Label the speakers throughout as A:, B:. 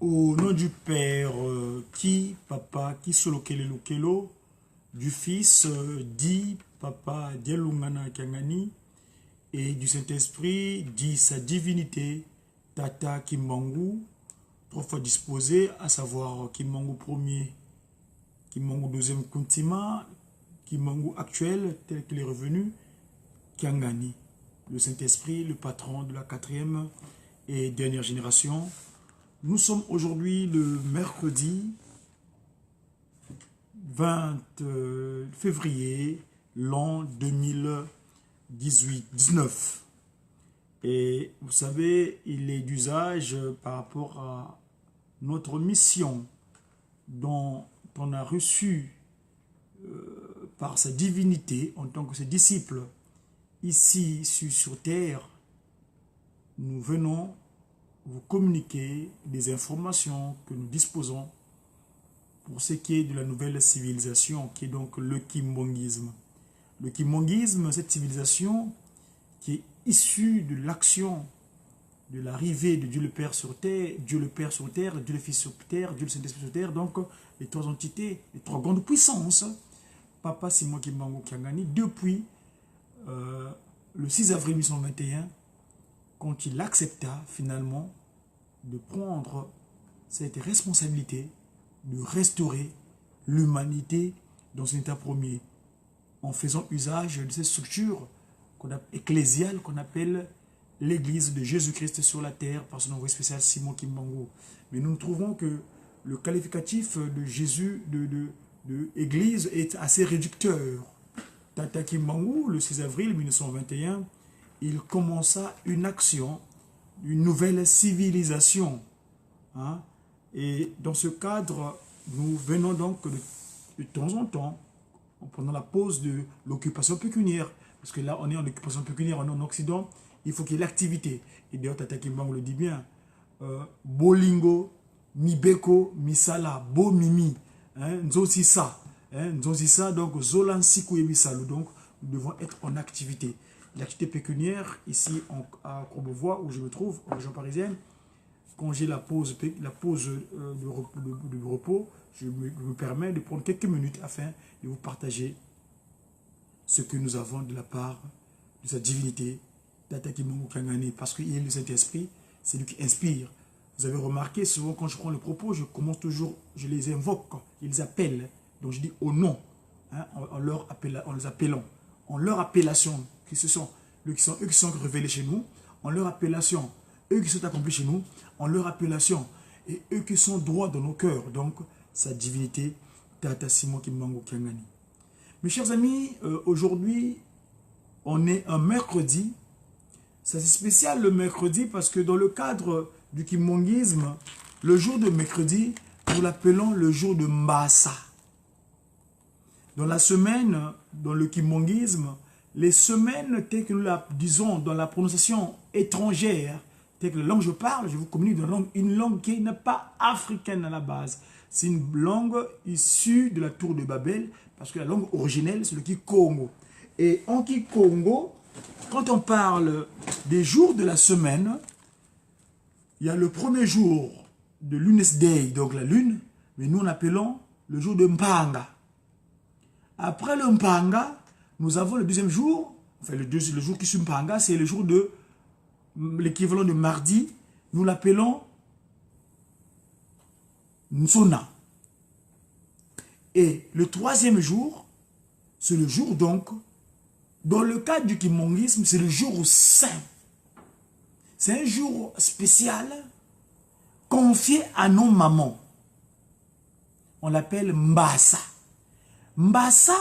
A: Au nom du Père qui, Papa, qui Solokele Lukelo, du Fils dit Papa Dialungana Kiangani, et du Saint-Esprit dit sa divinité, Tata Kimbangu, trois fois disposé, à savoir Kimbangu premier, Kimbangu deuxième Kuntima, Kimbangu actuel tel qu'il est revenu, Kiangani, le Saint-Esprit, le patron de la quatrième et dernière génération. Nous sommes aujourd'hui le mercredi 20 février l'an 2018-19. Et vous savez, il est d'usage par rapport à notre mission dont on a reçu par sa divinité en tant que ses disciples ici sur terre, nous venons vous communiquer des informations que nous disposons pour ce qui est de la nouvelle civilisation, qui est donc le kimbanguisme. Le kimbanguisme, cette civilisation qui est issue de l'action de l'arrivée de Dieu le Père sur terre, Dieu le Père sur terre, Dieu le Fils sur terre, Dieu le Saint-Esprit sur terre, donc les trois entités, les trois grandes puissances, Papa Simon Kimbangu Kiangani, depuis le 6 avril 1821, quand il accepta finalement de prendre cette responsabilité de restaurer l'humanité dans son état premier, en faisant usage de cette structure ecclésiale qu'on appelle l'Église de Jésus-Christ sur la terre par son envoyé spécial Simon Kimbangu. Mais nous trouvons que le qualificatif de Jésus, de Église, est assez réducteur. Tata Kimbangu, le 6 avril 1921, il commença une action, une nouvelle civilisation. Hein? Et dans ce cadre, nous venons donc de temps en temps, pendant la pause de l'occupation pécuniaire, parce que là, on est en occupation pécuniaire, on est en Occident, il faut qu'il y ait l'activité. Et d'ailleurs, Tata Kimbangu le dit bien, Bolingo, Mibeko, Misala, Bo Mimi, hein, Nzosisa, hein, Nzosisa, donc Zolan Sikou et Misalou. Donc, nous devons être en activité. L'activité pécuniaire, ici à Courbevoie, où je me trouve, en région parisienne, quand j'ai la pause de repos, je me permets de prendre quelques minutes afin de vous partager ce que nous avons de la part de sa divinité, Tata Kimbangu Kiangani, parce qu'il est le Saint-Esprit, c'est lui qui inspire. Vous avez remarqué, souvent quand je prends le propos, je commence toujours, je les invoque, je les appelle. Donc je dis au nom, hein, en, en leur appela, en les appelant, en leur appellation, qui ce sont, eux qui sont, eux qui sont révélés chez nous, en leur appellation, eux qui sont accomplis chez nous, en leur appellation, et eux qui sont droits dans nos cœurs. Donc, sa divinité, Tata Simon Kimbangu Kiangani. Mes chers amis, aujourd'hui, on est un mercredi. Ça, c'est spécial le mercredi parce que dans le cadre du kimbanguisme, le jour de mercredi, nous l'appelons le jour de Mbassa. Dans la semaine, dans le kimbanguisme, les semaines telles que nous la disons dans la prononciation étrangère, telle que la langue que je parle, je vous communique dans une langue qui n'est pas africaine à la base. C'est une langue issue de la tour de Babel, parce que la langue originelle, c'est le Kikongo. Et en Kikongo, quand on parle des jours de la semaine, il y a le premier jour de Lunes Day, donc la lune, mais nous l'appelons le jour de Mpanga. Après le Mpanga, nous avons le deuxième jour, enfin le jour qui suit Mpanga, c'est le jour de l'équivalent de mardi, nous l'appelons Nsona. Et le troisième jour, c'est le jour donc, dans le cadre du kimbanguisme, c'est le jour saint. C'est un jour spécial confié à nos mamans. On l'appelle Mbassa. Mbassa,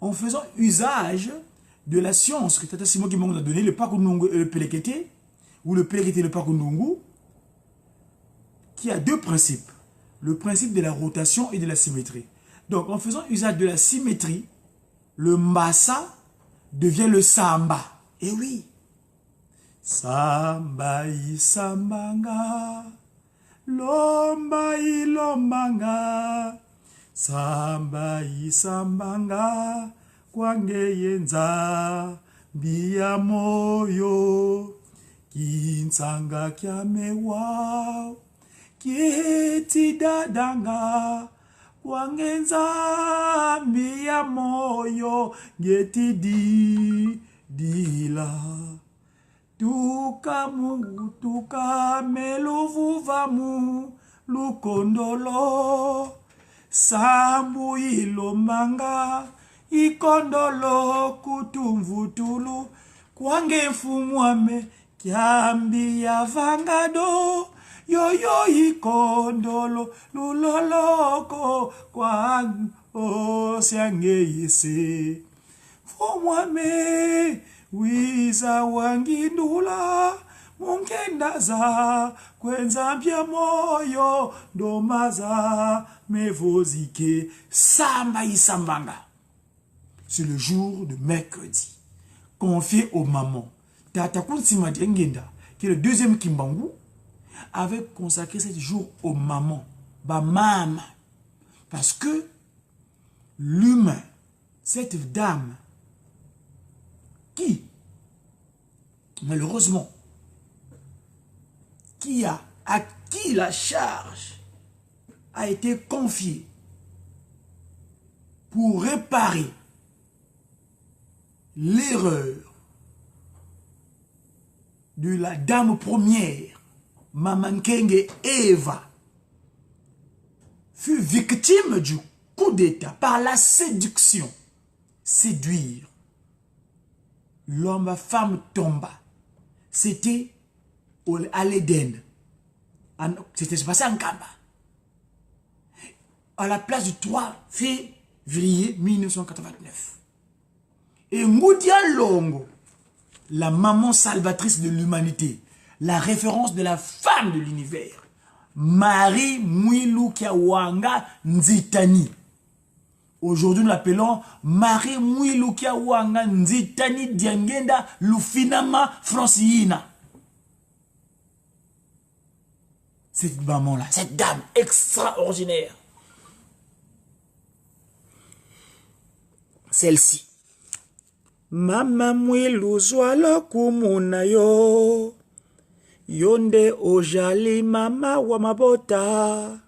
A: en faisant usage de la science que Tata Simon Kimbangu a donné, le Pakunungu et le Pelekete, ou le Pelekete et le Pakunungu, qui a deux principes. Le principe de la rotation et de la symétrie. Donc, en faisant usage de la symétrie, le Mbassa devient le Samba. Eh oui. Samba isambanga, lomba ilombanga, samba isambanga, kwangeyenza, mbia moyo, kinsanga kyamewa, Kietidadanga kwange Nzambi ya moyo ngetidi dila tukamu tukameluvuvamu lukondolo sambu ilombanga ikondolo kutumvutulu kwange mfumwame kyambi ya vangado yoyo ikondolo luloloko kwang osiangeyise mfumwame wiza wangindula munkendaza kwenza mpya moyo ndomaza mevozike samba isambanga. C'est le jour de mercredi confié aux mamans. Tata Kuntima Diangienda, qui est le deuxième Kimbangu, avait consacré ce jour aux mamans, ba mama, parce que l'humain, cette dame qui, malheureusement, qui a acquis la charge, a été confiée pour réparer l'erreur de la dame première, Maman Kenge Eva, fut victime du coup d'État par la séduction. Séduire. L'homme, femme tomba. C'était à l'Éden. C'était passé en Kamba. À la place du 3 février 1989. Et Ngudia Longo, la maman salvatrice de l'humanité, la référence de la femme de l'univers, Marie Mwilu Kiawanga Nzitani. Aujourd'hui, nous l'appelons Marie Mwilu Kiawanga Nzitani Diangenda Lufinama Francina. Cette maman-là, cette dame extraordinaire, celle-ci. Mama Mwilu zwa lokumu na yo, yo nde ojali mama wa mabota,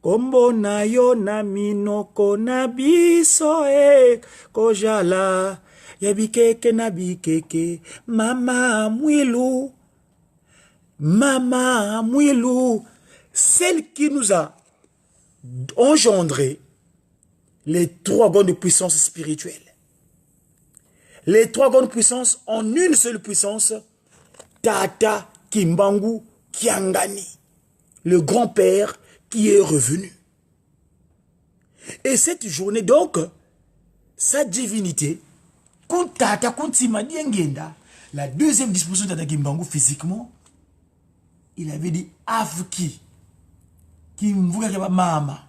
A: kombo na yo na minoko na biso e kojala ya bikeke na bikeke. Mama Mwilu, Mama Mwilu, celle qui nous a engendré les trois grandes puissances spirituelles. Les trois grandes puissances en une seule puissance, Tata Kimbangu Kiangani, le grand-père qui est revenu. Et cette journée donc, sa divinité, Tata Kuntima Diangenda, la deuxième disposition de Tata Kimbangu physiquement, il avait dit Afki, Kimvuka Mama.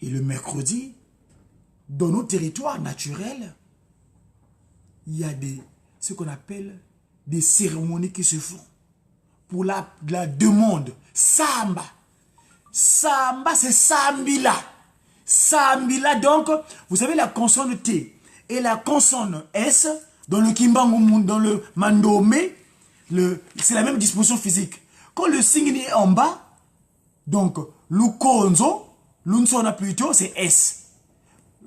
A: Et le mercredi, dans nos territoires naturels, il y a ce qu'on appelle des cérémonies qui se font pour la demande. Samba. Samba, c'est Sambila. Sambila, donc, vous savez la consonne T et la consonne S, dans le Kimbangu, dans le Mandomé, c'est la même disposition physique. Quand le signe est en bas, donc, Lukonzo, Lunsona plutôt, c'est S.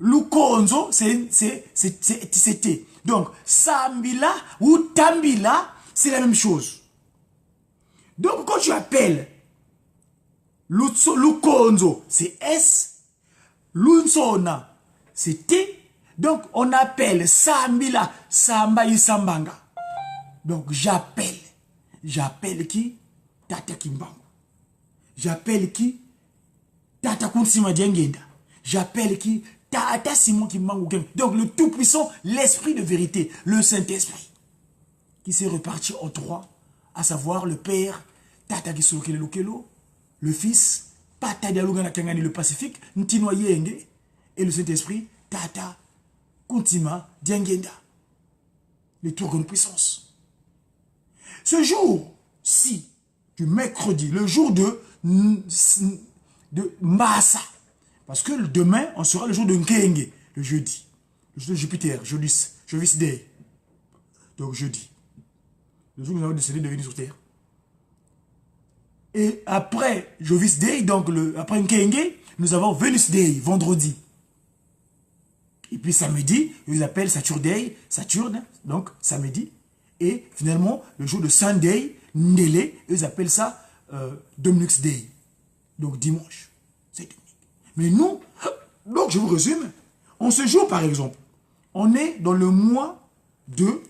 A: Lukonzo, c'est T. Donc, Sambila ou Tambila, c'est la même chose. Donc, quand tu appelles Lukonzo, c'est S. Lunsona, c'est T. Donc, on appelle Sambila, Samba Isambanga. Donc, j'appelle. J'appelle qui? Tata Kimbangu. J'appelle qui? Tata Kuntima Diangenda. J'appelle qui? Tata Simon Kimbangu. Donc, le Tout-Puissant, l'Esprit de vérité, le Saint-Esprit, qui s'est reparti en trois, à savoir le Père, Tata Kisolokele Lokelo, le Fils, Pata Dialungana Kangani, le Pacifique, Ntinoa Yenge, et le Saint-Esprit, Tata Kuntima Diangenda. Les trois grandes puissances. Ce jour-ci, du mercredi, le jour de Massa, parce que demain, on sera le jour de Nkenge, le jeudi, le jour de Jupiter, Jovis Day, donc jeudi, le jour où nous avons décidé de venir sur Terre. Et après Jovis Day, donc après Nkenge, nous avons Venus Day, vendredi. Et puis samedi, ils appellent Saturday, Saturne, donc samedi. Et finalement, le jour de Sunday, Ndele, ils appellent ça Dominic's Day. Donc dimanche, c'est Dominique. Mais nous, donc je vous résume, on se joue par exemple, on est dans le mois de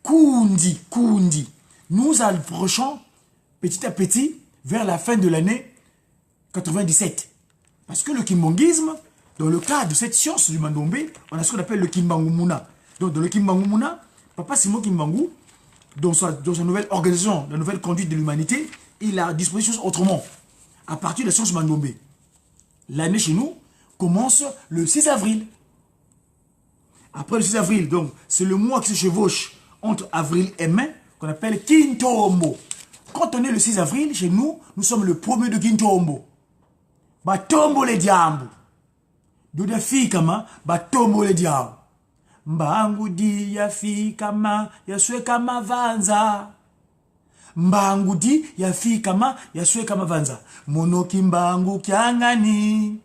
A: Kundi, Kundi. Nous approchons petit à petit vers la fin de l'année 97. Parce que le kimbanguisme, dans le cadre de cette science du Mandombe, on a ce qu'on appelle le Kimbangumuna. Donc dans le Kimbangumuna, Papa Simon Kimbangu, dans sa nouvelle organisation, la nouvelle conduite de l'humanité, il a disposé les choses autrement. À partir de la science Mandombe. L'année chez nous commence le 6 avril. Après le 6 avril, donc c'est le mois qui se chevauche entre avril et mai, qu'on appelle Kintombo. Quand on est le 6 avril, chez nous, nous sommes le premier de Kintombo. Batombo les diambo. Doda fikama, batombo les diambo. Mbangu di ya fikama, ya sweka mavanza. Mbangu di ya fikama, ya sweka mavanza. Monoki mbangu kiangani,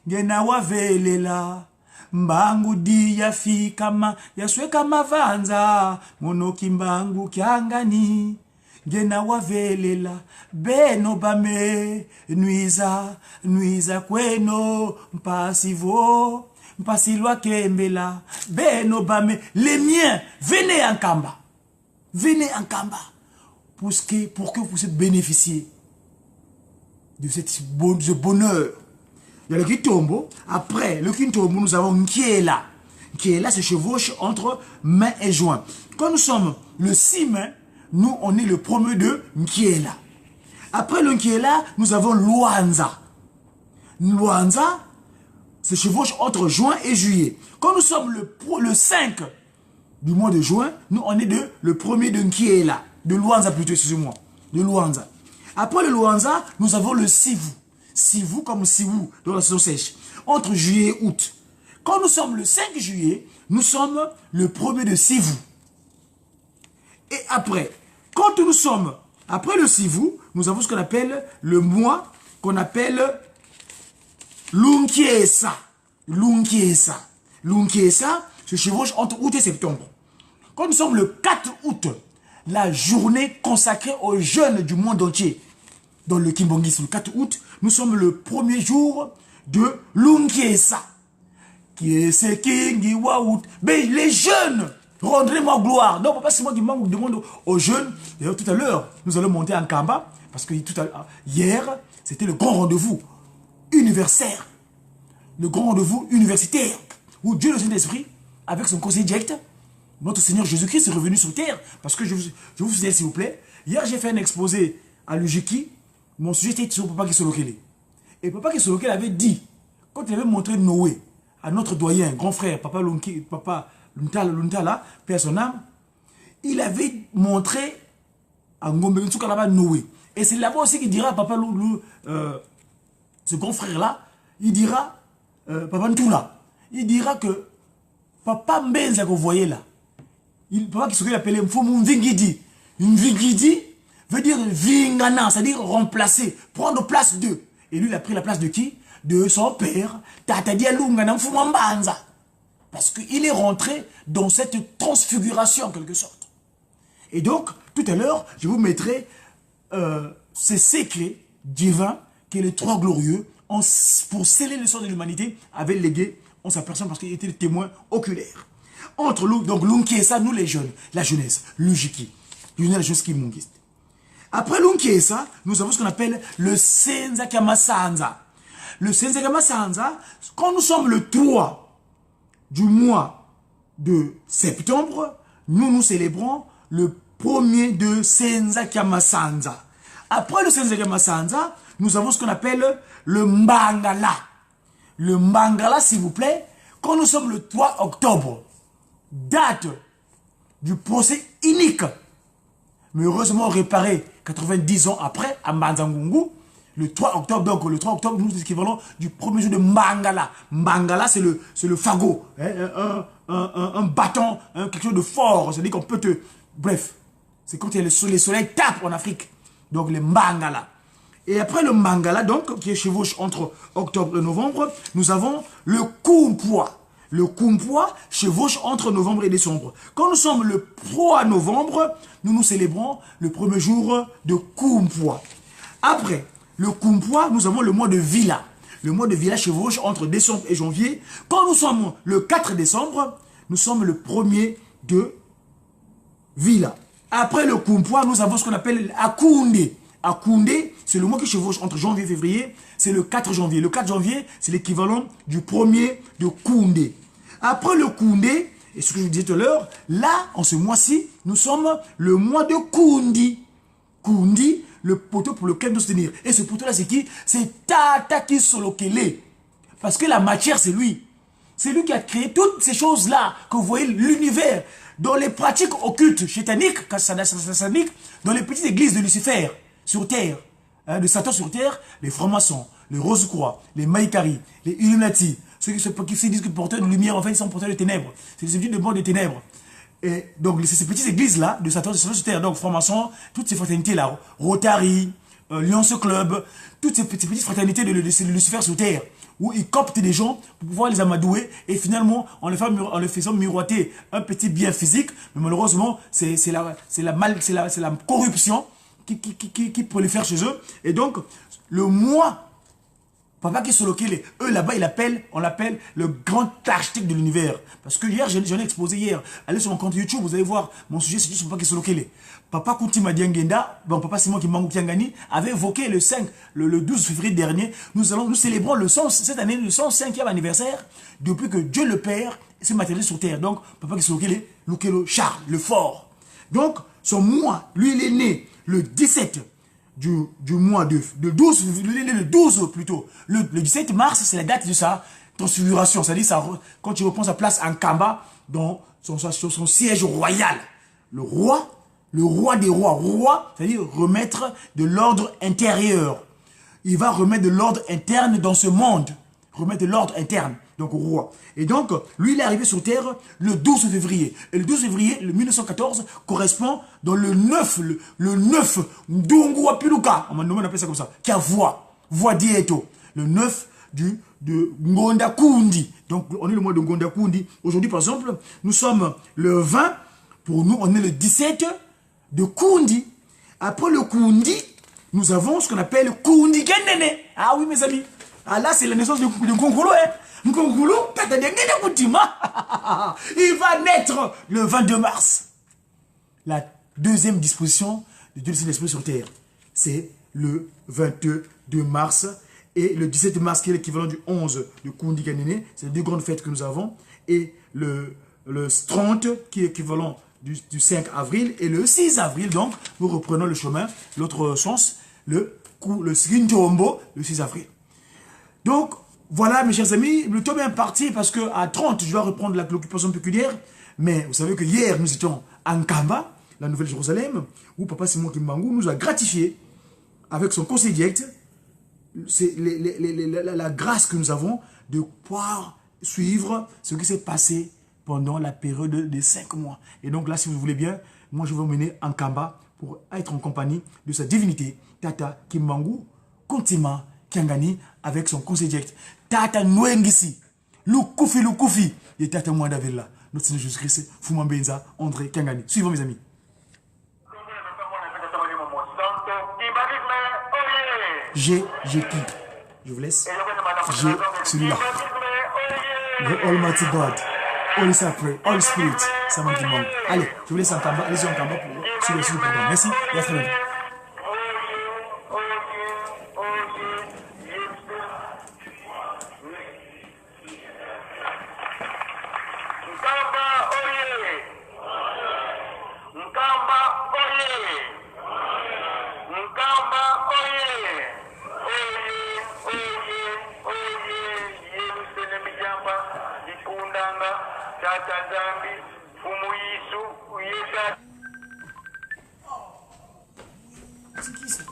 A: ngena wavelela. Mbangu di ya fikama, ya sweka mavanza. Monoki mbangu kiangani, ngena wavelela. Beno bame, nuiza, nuiza kweno, mpasivo, mpasilwa kembela. Beno bame, les miens, venez en Kamba. Venez en Kamba. Pour que vous puissiez bénéficier de ce bonheur. Il y a le Kintombo. Après le Kintombo, nous avons Nkiela. Nkiela se chevauche entre mai et juin. Quand nous sommes le 6 mai, nous, on est le premier de Nkiela. Après le Nkiela, nous avons Luanza. Luanza se chevauche entre juin et juillet. Quand nous sommes le 5 du mois de juin, nous, on est le premier de Nkiela. De Luanza plutôt, excusez-moi. De Luanza. Après le Luanza, nous avons le Sivu. Sivu comme Sivu dans la saison sèche. Entre juillet et août. Quand nous sommes le 5 juillet, nous sommes le premier de Sivu. Et après, quand nous sommes après le Sivu, nous avons ce qu'on appelle le mois qu'on appelle Lunkiesa. Lunkiesa. Lunkiesa se chevauche entre août et septembre. Quand nous sommes le 4 août, la journée consacrée aux jeunes du monde entier, dans le Kimbanguisme, le 4 août, nous sommes le premier jour de Lunkiesa. Qui est ce Kingi Waout. Mais les jeunes, rendrez-moi gloire. Non, papa, c'est moi qui demande aux jeunes. D'ailleurs, tout à l'heure, nous allons monter en Kamba, parce que hier, c'était le grand rendez-vous universaire. Le grand rendez-vous universitaire, où Dieu le Saint-Esprit, avec son conseil direct, notre Seigneur Jésus-Christ est revenu sur terre. Parce que je vous disais, s'il vous plaît, hier j'ai fait un exposé à l'Ujiki. Mon sujet était sur Papa Kisolokele. Et Papa Kisolokele avait dit, quand il avait montré Noé à notre doyen, grand frère, Papa Lunki, Papa Luntala, père son âme, il avait montré à Ngombe là-bas Noé. Et c'est là-bas aussi qu'il dira, Papa Loulou, ce grand frère-là, il dira, Papa Ntula, il dira que Papa Mbenza que vous voyez là, papa qui se appelait Mfumu Mvingidi. Mvingidi veut dire Vingana, c'est-à-dire remplacer, prendre place d'eux. Et lui, il a pris la place de qui? De son père, Tata Dialungana Mfumu Mbanza. Parce qu'il est rentré dans cette transfiguration en quelque sorte. Et donc, tout à l'heure, je vous mettrai ces secrets divins que les trois glorieux, pour sceller le sort de l'humanité, avaient légué en sa personne parce qu'il était le témoin oculaire. Entre nous, donc Lunkiesa, nous les jeunes, la jeunesse, l'Ujiki, la jeunesse qui mongiste. Après Lunkiesa, nous avons ce qu'on appelle le Senza Kamasanza. Le Senza Kamasanza, quand nous sommes le 3 du mois de septembre, nous nous célébrons le premier de Senza Kamasanza. Après le Senza Kamasanza, nous avons ce qu'on appelle le Mbangala. Le Mbangala, s'il vous plaît, quand nous sommes le 3 octobre, date du procès inique, mais heureusement réparé 90 ans après, à Mbanza-Ngungu, le 3 octobre, donc le 3 octobre, nous sommes l'équivalent du premier jour de Mbangala. Mbangala, c'est le fagot, hein, un bâton, hein, quelque chose de fort, c'est-à-dire qu'on peut te... Bref, c'est quand les soleils tapent en Afrique. Donc les Mbangala. Et après le Mangala, donc, qui est chevauche entre octobre et novembre, nous avons le Kumpwa. Le Kumpwa chevauche entre novembre et décembre. Quand nous sommes le 3 novembre, nous nous célébrons le premier jour de Kumpwa. Après le Kumpwa, nous avons le mois de Villa. Le mois de Villa chevauche entre décembre et janvier. Quand nous sommes le 4 décembre, nous sommes le premier de Villa. Après le Kumpwa, nous avons ce qu'on appelle Akoundé. Akoundé, c'est le mois qui chevauche entre janvier et février, c'est le 4 janvier. Le 4 janvier, c'est l'équivalent du premier de Koundé. Après le Koundé, et ce que je vous disais tout à l'heure, là, en ce mois-ci, nous sommes le mois de Koundi. Koundi, le poteau pour lequel nous tenir. Et ce poteau-là, c'est qui? C'est Tata Kisolokele. Parce que la matière, c'est lui. C'est lui qui a créé toutes ces choses-là que vous voyez, l'univers. Dans les pratiques occultes, chétaniques, sataniques, dans les petites églises de Lucifer, sur terre, hein, de Satan sur terre, les francs-maçons, les Rose-Croix, les Maïkari, les Illuminati, ceux qui se disent que porteurs de lumière, en fait, ils sont porteurs de ténèbres. C'est des de de ténèbres. Et donc, c'est ces petites églises-là, de Satan, sur terre, donc francs-maçons, toutes ces fraternités-là, Rotary, Lions Club, toutes ces petites fraternités de Lucifer sur terre, où ils coptent des gens pour pouvoir les amadouer, et finalement, en les faisant miroiter un petit bien physique, mais malheureusement, c'est la corruption qui prolifère chez eux. Et donc, le mois, Papa Kisolokele, eux là-bas, on l'appelle le grand architecte de l'univers. Parce que hier, j'en ai exposé hier. Allez sur mon compte YouTube, vous allez voir, mon sujet, c'est sur Papa Kisolokele. Papa Kuntima Diangenda, bon, Papa Simon Kimbangu Kiangani, avait évoqué le 5, le 12 février dernier, nous célébrons cette année le 105e anniversaire depuis que Dieu le Père s'est matérialisé sur terre. Donc, Papa Kisolokele, Lukelo Charles, le fort. Donc, son mois, lui, il est né le 17 du mois de 12, le 12 plutôt. Le 17 mars, c'est la date de sa transfiguration. C'est-à-dire quand il reprend sa place en Kamba, dans son siège royal. Le roi des rois. Roi, c'est-à-dire remettre de l'ordre intérieur. Il va remettre de l'ordre interne dans ce monde. Remettre de l'ordre interne. Donc roi. Et donc, lui, il est arrivé sur terre le 12 février. Et le 12 février, le 1914, correspond dans le 9, le 9, Ndungu Piluka, on appelle ça comme ça, qui a voix, voix dieto. Le 9 de Ngonda Kundi. Donc, on est le mois de Ngonda Kundi. Aujourd'hui, par exemple, nous sommes le 20, pour nous, on est le 17 de Kundi. Après le Kundi, nous avons ce qu'on appelle Kundi Genene. Ah oui, mes amis. Ah là, c'est la naissance de Nkongolo, hein. Nkongolo, il va naître le 22 mars. La deuxième disposition de Dieu le Saint-Esprit sur terre, c'est le 22 mars. Et le 17 mars, qui est l'équivalent du 11 de Kundi Kanene, c'est les deux grandes fêtes que nous avons. Et le 30, qui est l'équivalent du 5 avril. Et le 6 avril, donc, nous reprenons le chemin, l'autre sens, le Srinjombo, le 6 avril. Donc, voilà, mes chers amis, le temps est parti parce qu'à 30, je dois reprendre l'occupation pécuniaire. Mais vous savez que hier, nous étions à Nkamba, la Nouvelle-Jérusalem, où Papa Simon Kimbangu nous a gratifié avec son conseil direct. C'est la grâce que nous avons de pouvoir suivre ce qui s'est passé pendant la période de 5 mois. Et donc là, si vous voulez bien, moi je vais vous mener à Nkamba pour être en compagnie de sa divinité, Tata Kimbangu Kontima Kiangani, avec son conseil direct. Tata Nwengisi, Lukufi Lukufi, et Tata Mwanda Villa. Notre Seigneur Jésus-Christ, Fuma Mbenza, André Kiangani. Suivons mes amis. J'ai qui? Je vous laisse. J'ai celui-là. The Almighty God. Holy Spirit, Holy Spirit, ça manque du monde. Allez, je vous laisse en Kamba. Allez-y en Kamba pour suivre le programme. Merci et à très bientôt. C'est qui ça?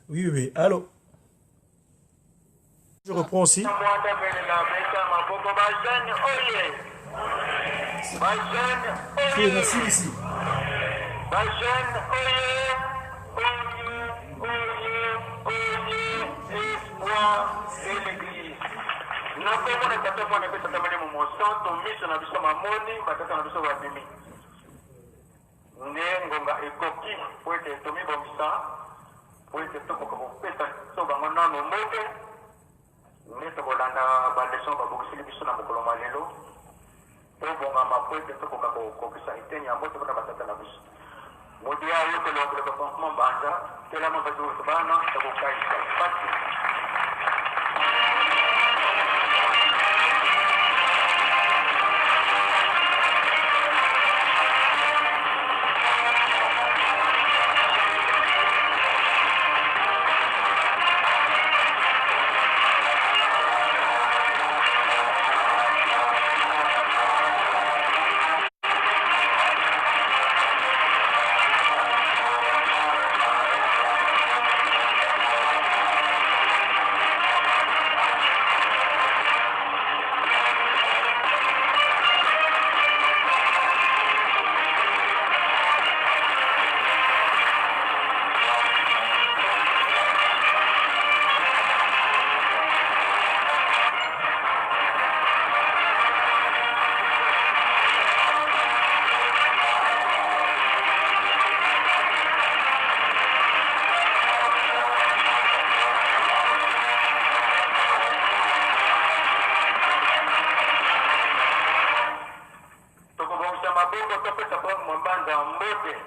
A: Oui. Oui, oui, allô. Je reprends aussi. Ok, merci ici.
B: Nakomona tata mwana mpe tata molimo mosantu miso na biso mamoni batata na biso babimi nde ngonga ekoki mpo ete tomibongisa mpo ete tokoka kopesa biso bango nano mbote nde tokolanda baleson babongiseli biso na mokolo mwa lelo tobongama mpo ete tokoka kokokisa eteni ya mbote mpona batata na biso moto ya yokelo biloko franchement mbanza telama bato bana tokokaisa pasi. Tokobongisa maboko topesa bango mambanza mbote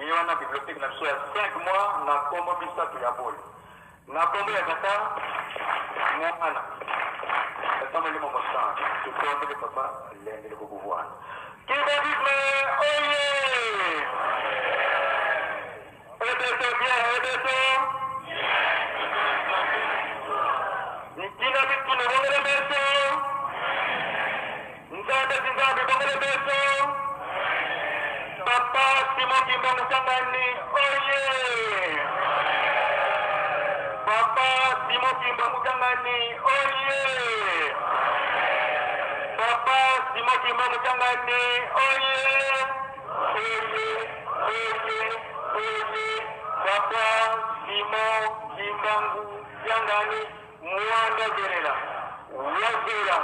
B: ye wana bibliothèque na biso ya 5 mois na kombo misato ya bole na kombo ya tata mwana tata molimo mosantu totombele papa lendele kokuvwana kibadisme oye ebeso bien ebeso ntina bituna bongele beso nzambe nzambe bongele beso papa Simon Kimbangu Sangani oye papa Simon Kimbangu Sangani oye papa Simon Kimbangu Sangani oye oye oye oye papa Simon Kimbangu Sangani mwanda zelela wazela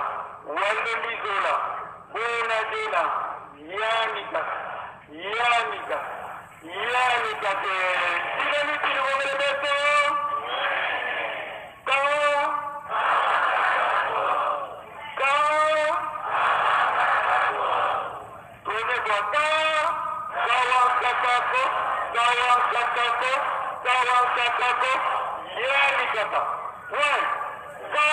B: walombizola bonadela yanika yanika yanika te tika mitili bongele beso ka ka tozekwa ka kawankakako kawankakako kawankakako yanikaka point ka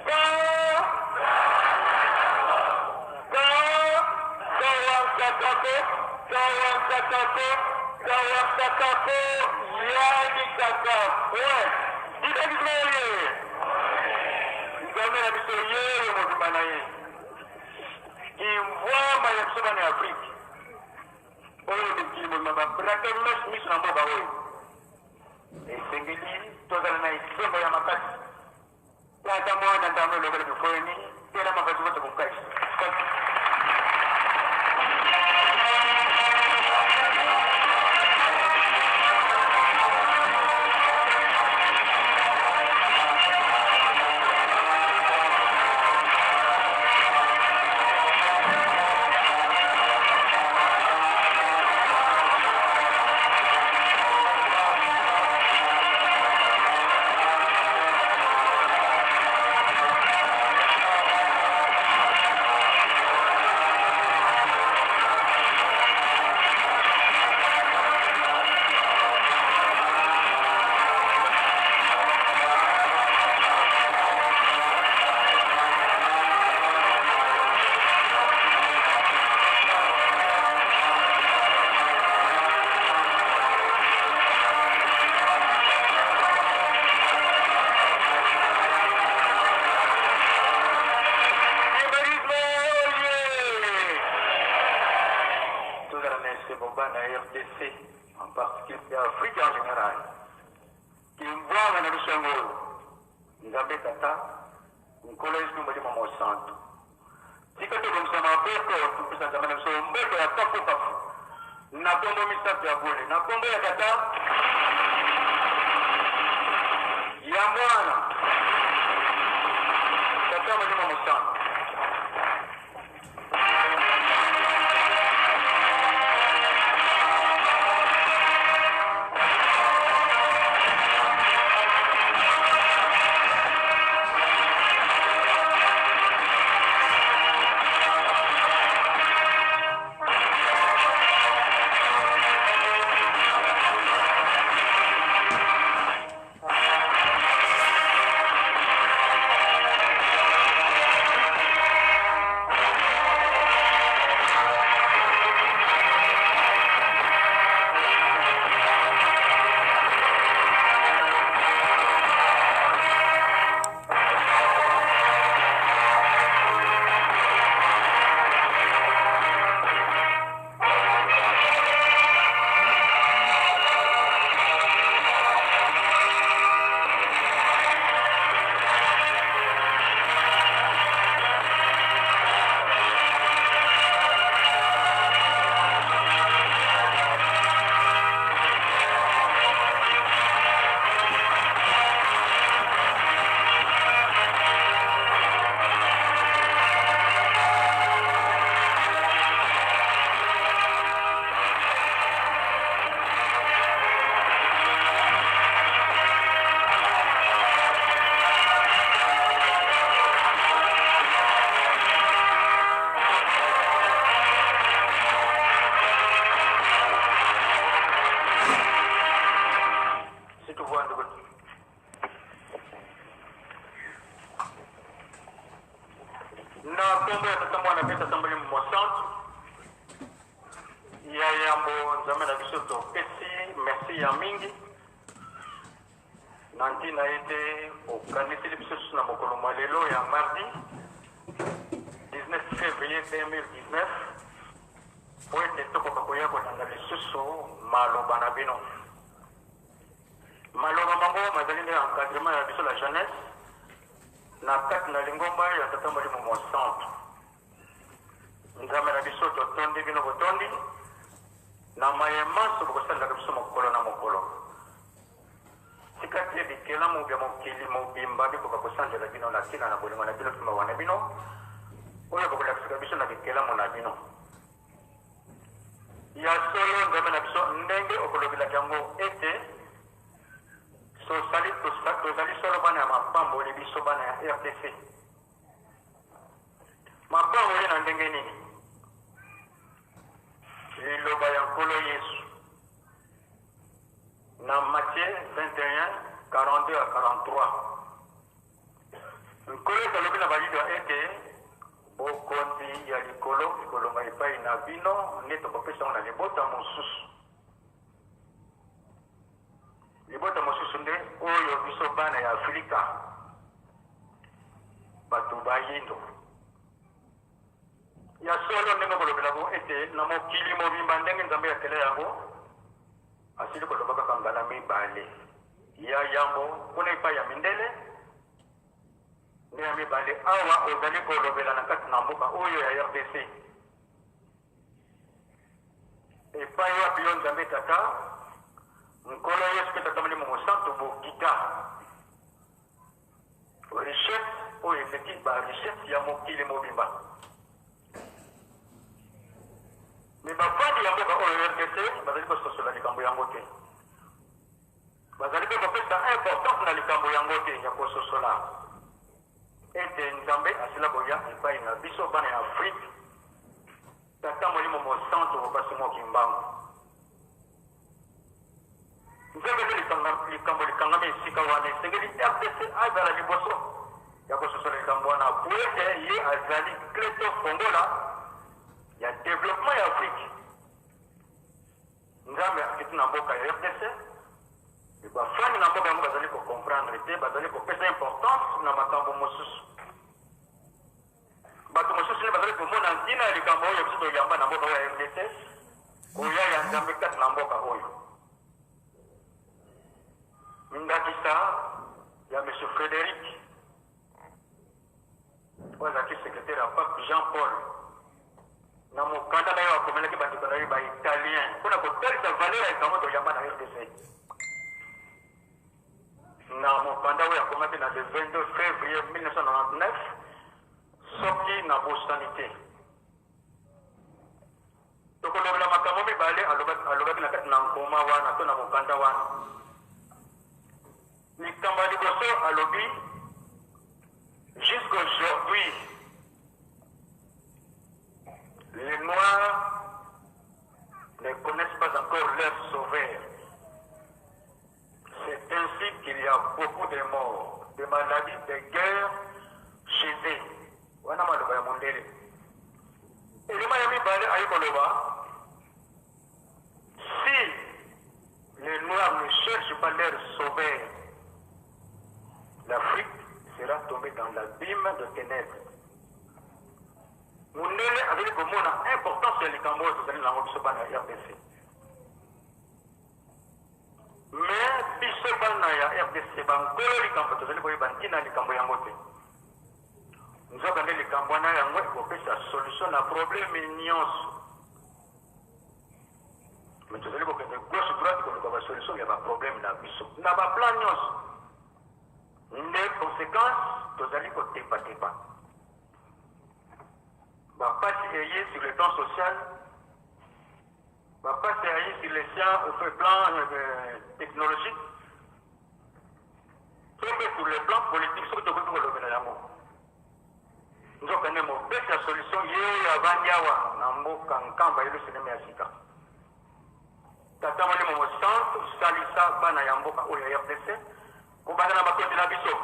B: ka ka kawankakako kawankakako kawankakako yanikaka point tika bismaye nzambe na biso yeye mobimba na ye kimvwama ya biso bana ya Afrike oyo mikili mobimba babrake miso na mboka oyo esengeli tozala na esembo ya makasi tata mwana ntango elobela bifoyeni telama bato bato kokaisa. Kimbarisme oye tozala na esengo bana ya RDC. particulier ya Afrique en général. Kimbwanga na biso yango oyo, Nzambe Tata, Nkolo Yesu Molimo Mosantu. Tika tobongisa maboko topesa Nzambe na biso mbote ya kafukafu na kombo misato ya bule, na kombo ya Tata, ya Mwana, Tata Molimo Mosantu. Na nkombo ya Tata, Mwana mpe Tata Molimo Mosantu, ya yambo Nzambe na biso topesi merci ya mingi na ntina ete okaniseli biso lisusu na mokolo mwa lelo ya mardi 19 février 2019 mpo ete tokoka koya kolanda lisusu maloba na bino. Maloba mango mazali nde encadrement ya biso la jeunesse na kati na lingomba ya Tata Molimo Mosantu. Nzambe na biso, totondi bino botondi na maye manso bokosalelaka biso mokolo na mokolo. Tika te bikelamu bya mokili mobimba bikoka kosanzola bino na ntina na bolingo na bino mpe mawa na bino oyo bokolakisaka biso na bikelamu na bino. Ya solo, Nzambe na biso, ndenge okolobelaka yango ete Tosali, tozali solo bana ya mapamboli, biso bana ya rdc. Mapamboli na ndenge nini? Liloba ya Nkolo Yesu na Matthieu 21, 42 à 43. Nkolo Yesu alobi na Bayuda ete bokonzi ya likolo ekolonga epai na bino nde tokopesa yango na libota mosusu. Libota mosusu nde oyo biso bana ya Afrika, bato bayindo. Ya solo, ndenge kolobela bo ete na mokili mobimba ndenge Nzambe akela yango, asili koloba kaka mbala mibale. Ya yambo kuna epai ya mindele, nde ya mibale awa ozali kolobela na kati na mboka oyo ya RDC. Epai wapi yo Nzambe Tata, Nkolo Yesu mpe Tata Molimo Mosantu bokita? Richesse oyo eleki ba richesse ya mokili mobimba. Me bafandi ya mboka oyo RDC bazali kososola likambo yango te. Bazali mpe kopesa importance na likambo yango te ya kososola ete Nzambe asila koya epai na biso bana ya Afrique. Tata Molimo Mosantu Papa Simon Kimbangu. Nzambe nde likambo likangami esika wana, esengeli RDC azala liboso ya kososola likambo wana po ete ye azali clé to fongola ya developpement ya Afrique. Nzambe akiti na mboka ya RDC, bafandi na mboka yango bazali ko comprendre te, bazali kopesa importance na makambo mosusu. Bato mosusu nde bazali komona ntina ya likambo oyo biso toyamba na mboka oyo ya RDC, koya ya Nzambe kati na mboka oyo. Ndakisa ya Monsieur Frederic oyo azalaki secrétaire ya Pape Jean Paul, na mokanda na ye akomelaki bandeko na ye ba italien mpo na kotalisa valeur ya likambo toyamba na RDC. Na mokanda oyo akomaki na le 22 février 1999, soki nabosani te, tokolobela makambo mibale alobaki na kati na nkoma wana to na mokanda wana. Likambo ya liboso alobi: jusqu'aujourd'hui, les Noirs ne connaissent pas encore leur sauveur. C'est ainsi qu'il y a beaucoup de morts, de maladies, de guerres chez eux. Wana maloba ya mondele. Elema ya mibale ayi koloba: si les Noirs ne cherchent pas leur sauveur, l'Afrique sera tombée dans l'abîme de ténèbres. Mondele azali komona importance ya likambo oyo tozali nango, biso bana ya RDC. Mais biso bana ya RDC, bankolo likambo, tozali koyeba ntina ya likambo yango te. Nzoka nde likambo wana yango ekopesa solution na problème nyonso. Mais tozali kokende gauche droite koluka basolution ya baproblème na biso na baplan nyonso. Nde conséquence, tozali kotepatepa. Bapasi eye sur le plan social, bapasi eye sur le plan technologique to mpe sur le plan politique, soki tokoki kolobela yango. Nzoka nde mopesi ya solution ye oyo avandi awa na mboka Nkamba, Yelusalemi ya sika. Tata Molimo Mosantu, salisa bana ya mboka oyo ya RDC, kobanda na bakonzi na biso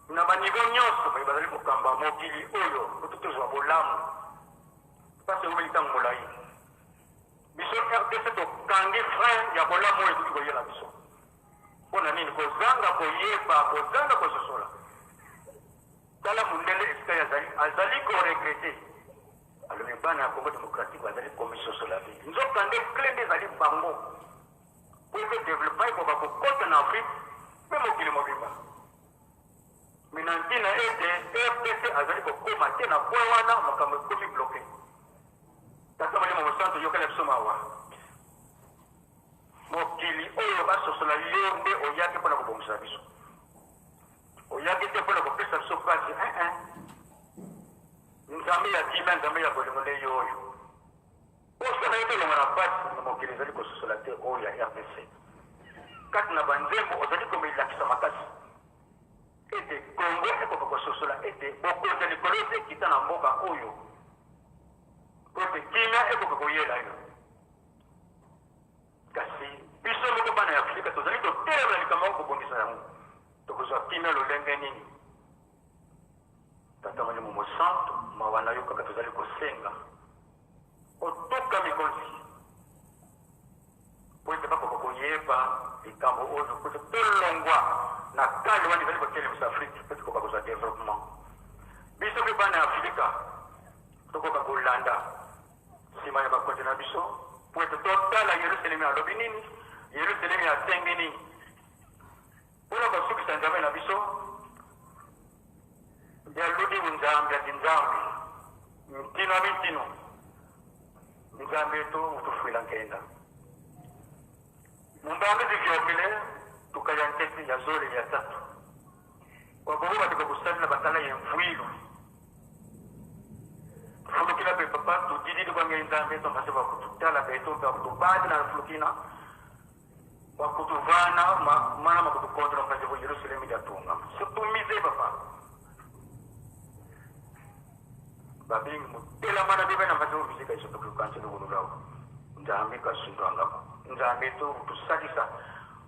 B: na baniveau nyonso baye bazali kokamba mokili oyo, po tozwa bolamu. Mpasi ekomeli ntango molai. Biso RDC tokangi frein ya bolamu oyo ekoki koyela biso. Mpo na nini? Kozanga koyeba, kozanga kososola. Tala mondele esika ye azali, azali koregretter. Alobi bana ya Congo démocratique bazali komisosola te. Nzoka nde clé nde ezali bango po ete développement ekoka kokota na Afrique mpe mokili mobimba. Me na ntina ete RDC azali kokóma te na point wana, makambo ekomi bloqué. Tata Molimo Mosantu, yokela biso mawa. Mokili oyo basosola yo nde oyaki mpona kobongisa biso, oyaki te mpona kopesa biso mpasi. Nzambe ya kimia, Nzambe ya bolingo nde yo oyo osala ye tolonga na mpasi na mokili ezali kososola te oyo ya RDC. Kati na banzembo ozali komilakisa makasi ete Kongo ekoka kososola ete bokonzi ya likolo ete ekita na mboka oyo po ete kimia ekoka koyela yo. Kasi biso moko bana ya Afrika tozali kotelemela likambo yango, kobongisa yango. Tokozwa kimia lolenge nini? Tata Molimo Mosantu, mawa na yo kaka tozali kosenga. Otuka mikonzi po ete bakoka koyeba likambo oyo, po ete tolongwa na kale wana ezali kotelemisa Afrike mpe tokoka kozwa développement. Biso mpe bana ya Afrika tokoka kolanda nsima ya bakonzi na biso po ete totala Yerusalemi alobi nini, Yerusalemi asengi nini mpona kosukisa. Nzambe na biso yaludi Nzambe ati Nzambe ntino abi ntino Nzambe to utufuila nkenda mumbambi zivyokele tukaya ntete ya zole ya tatu wabobo batika kusalila batala ye mvuilu fulukila pe papa tudididi kwange Nzambe to mbase bakututala beto mpe bakutubandi na fulukina bakutuvana mana makutukondola mpasi ku Yerusalemu jatunga sutumize papa babengi mutela mana bibe na mpasi kubisika iso tukukansi lukululawo Nzambe kasundwangako. Nzambe to kutusalisa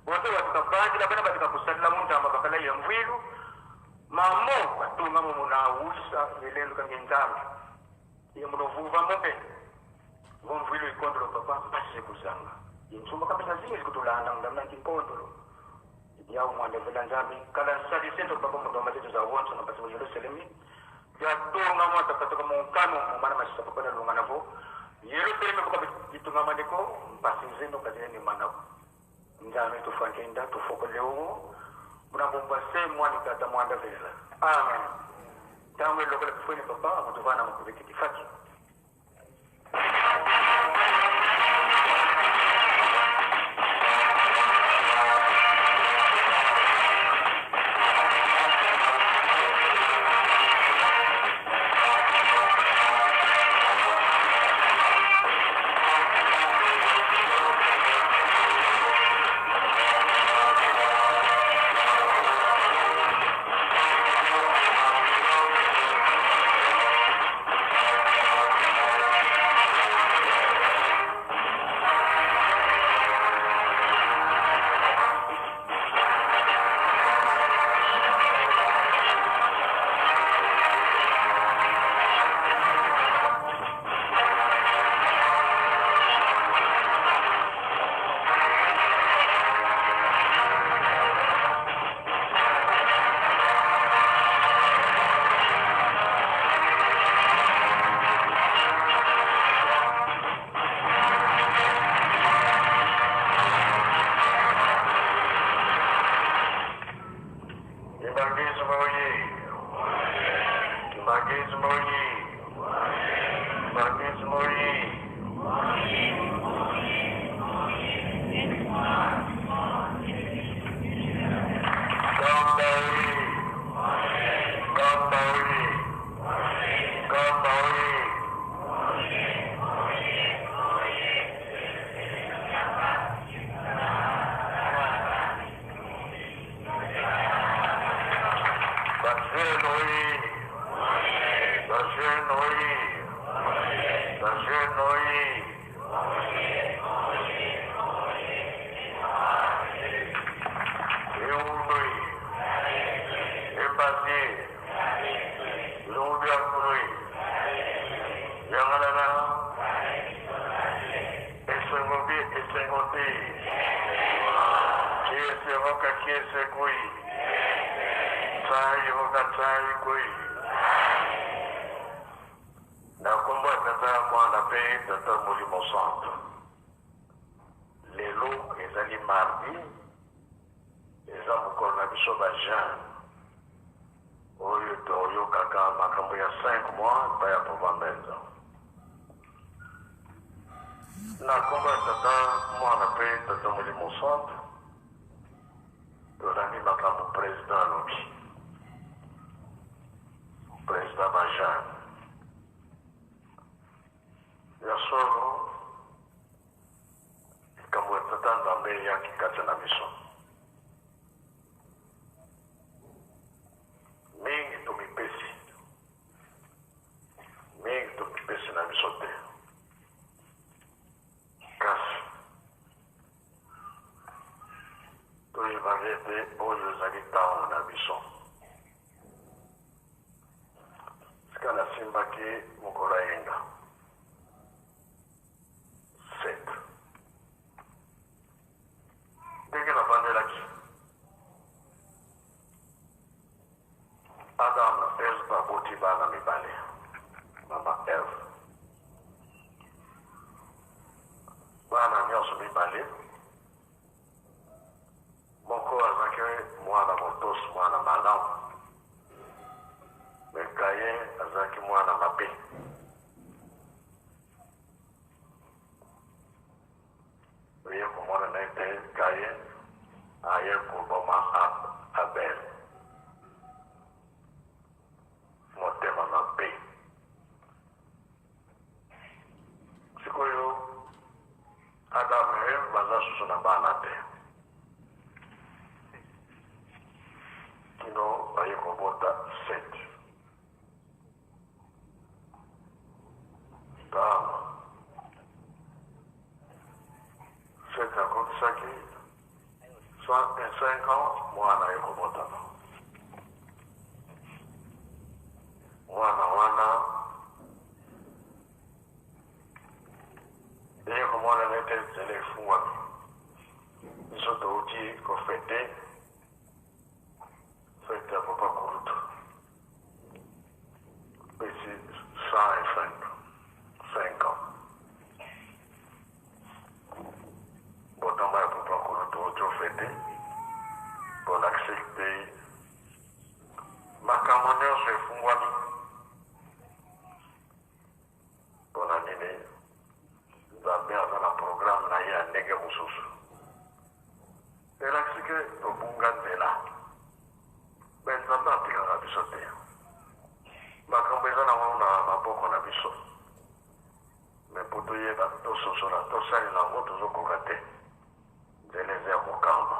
B: bote batukabandila bana batika kusalila muntamba bakala ya mvwilu mamo batunga momo na wusa elendo kange Nzambe ye munovuva mope vomvwilu ikondolo papa mpasi kuzanga insumba kabisa zingi zikutulanda ndamna kinkondolo yawo mwanda vela Nzambe kala nsalise to papa mudomba zetu za wonso na mpasi ku Yerusalemi yatonga mwata katoka munkano mumana masisa papa nalunga navo Yerusalemi buka bitunga mandeko. Mpasi nzendo kazina ni mana Nzambe tufankenda tufokolewo munabomba se mwani tata mwanda vela. Amen. Ntango elokola bifweni papa akutuvana makubekiti faki.
C: Na nkombo ya Tata, Mwana mpe Tata Molimo Santo. Lelo ezali mardi, eza mokolo na biso ba jeune oyo toyokaka makambo ya 5 mois epai ya Papa Mbenza. Na nkombo ya Tata, Mwana mpe Tata Molimo Santo, tolandi makambo president alobi. President ba jeune ya solo, likambo ya Tata Nzambe eyaki kati na biso. Mingi tomipesi, mingi tomipesi na biso te, kasi toyebaka ete oyo ezali ntango na biso. Sika nasimbaki mokolo ya yenga 7 ndenge navandelaki Adam na Eve baboti bana mibale, mama Eve. Bana nyonso mibale, moko azalaki mwana motosi, mwana malamu, me Kayen azalaki mwana mabe. Oye komona na ete Kayen aye koboma Abel. Motema mabe. Sikoyo Adam na Eve baza susu na bana te, kino baye kobota Set. Ntango Set akokisaki 105 ans, mwana aye kobotama. Mwana wana eye komonana ete nzela efungwami. Biso touti kofete fete ya papa Kulutu, pesi 105 ans. te, bolakisi te makambo nyonso efungwami. Mpona nini? Nzambe aza na programme na ye ya ndenge mosusu. Elakisi ke tobunga nzela, me Nzambe atikaka biso te. Makambo eza nango na maboko na biso, me mpo toyeba, tososola, tosalela yango, tozokoka te. Nzela eza ya kokamba.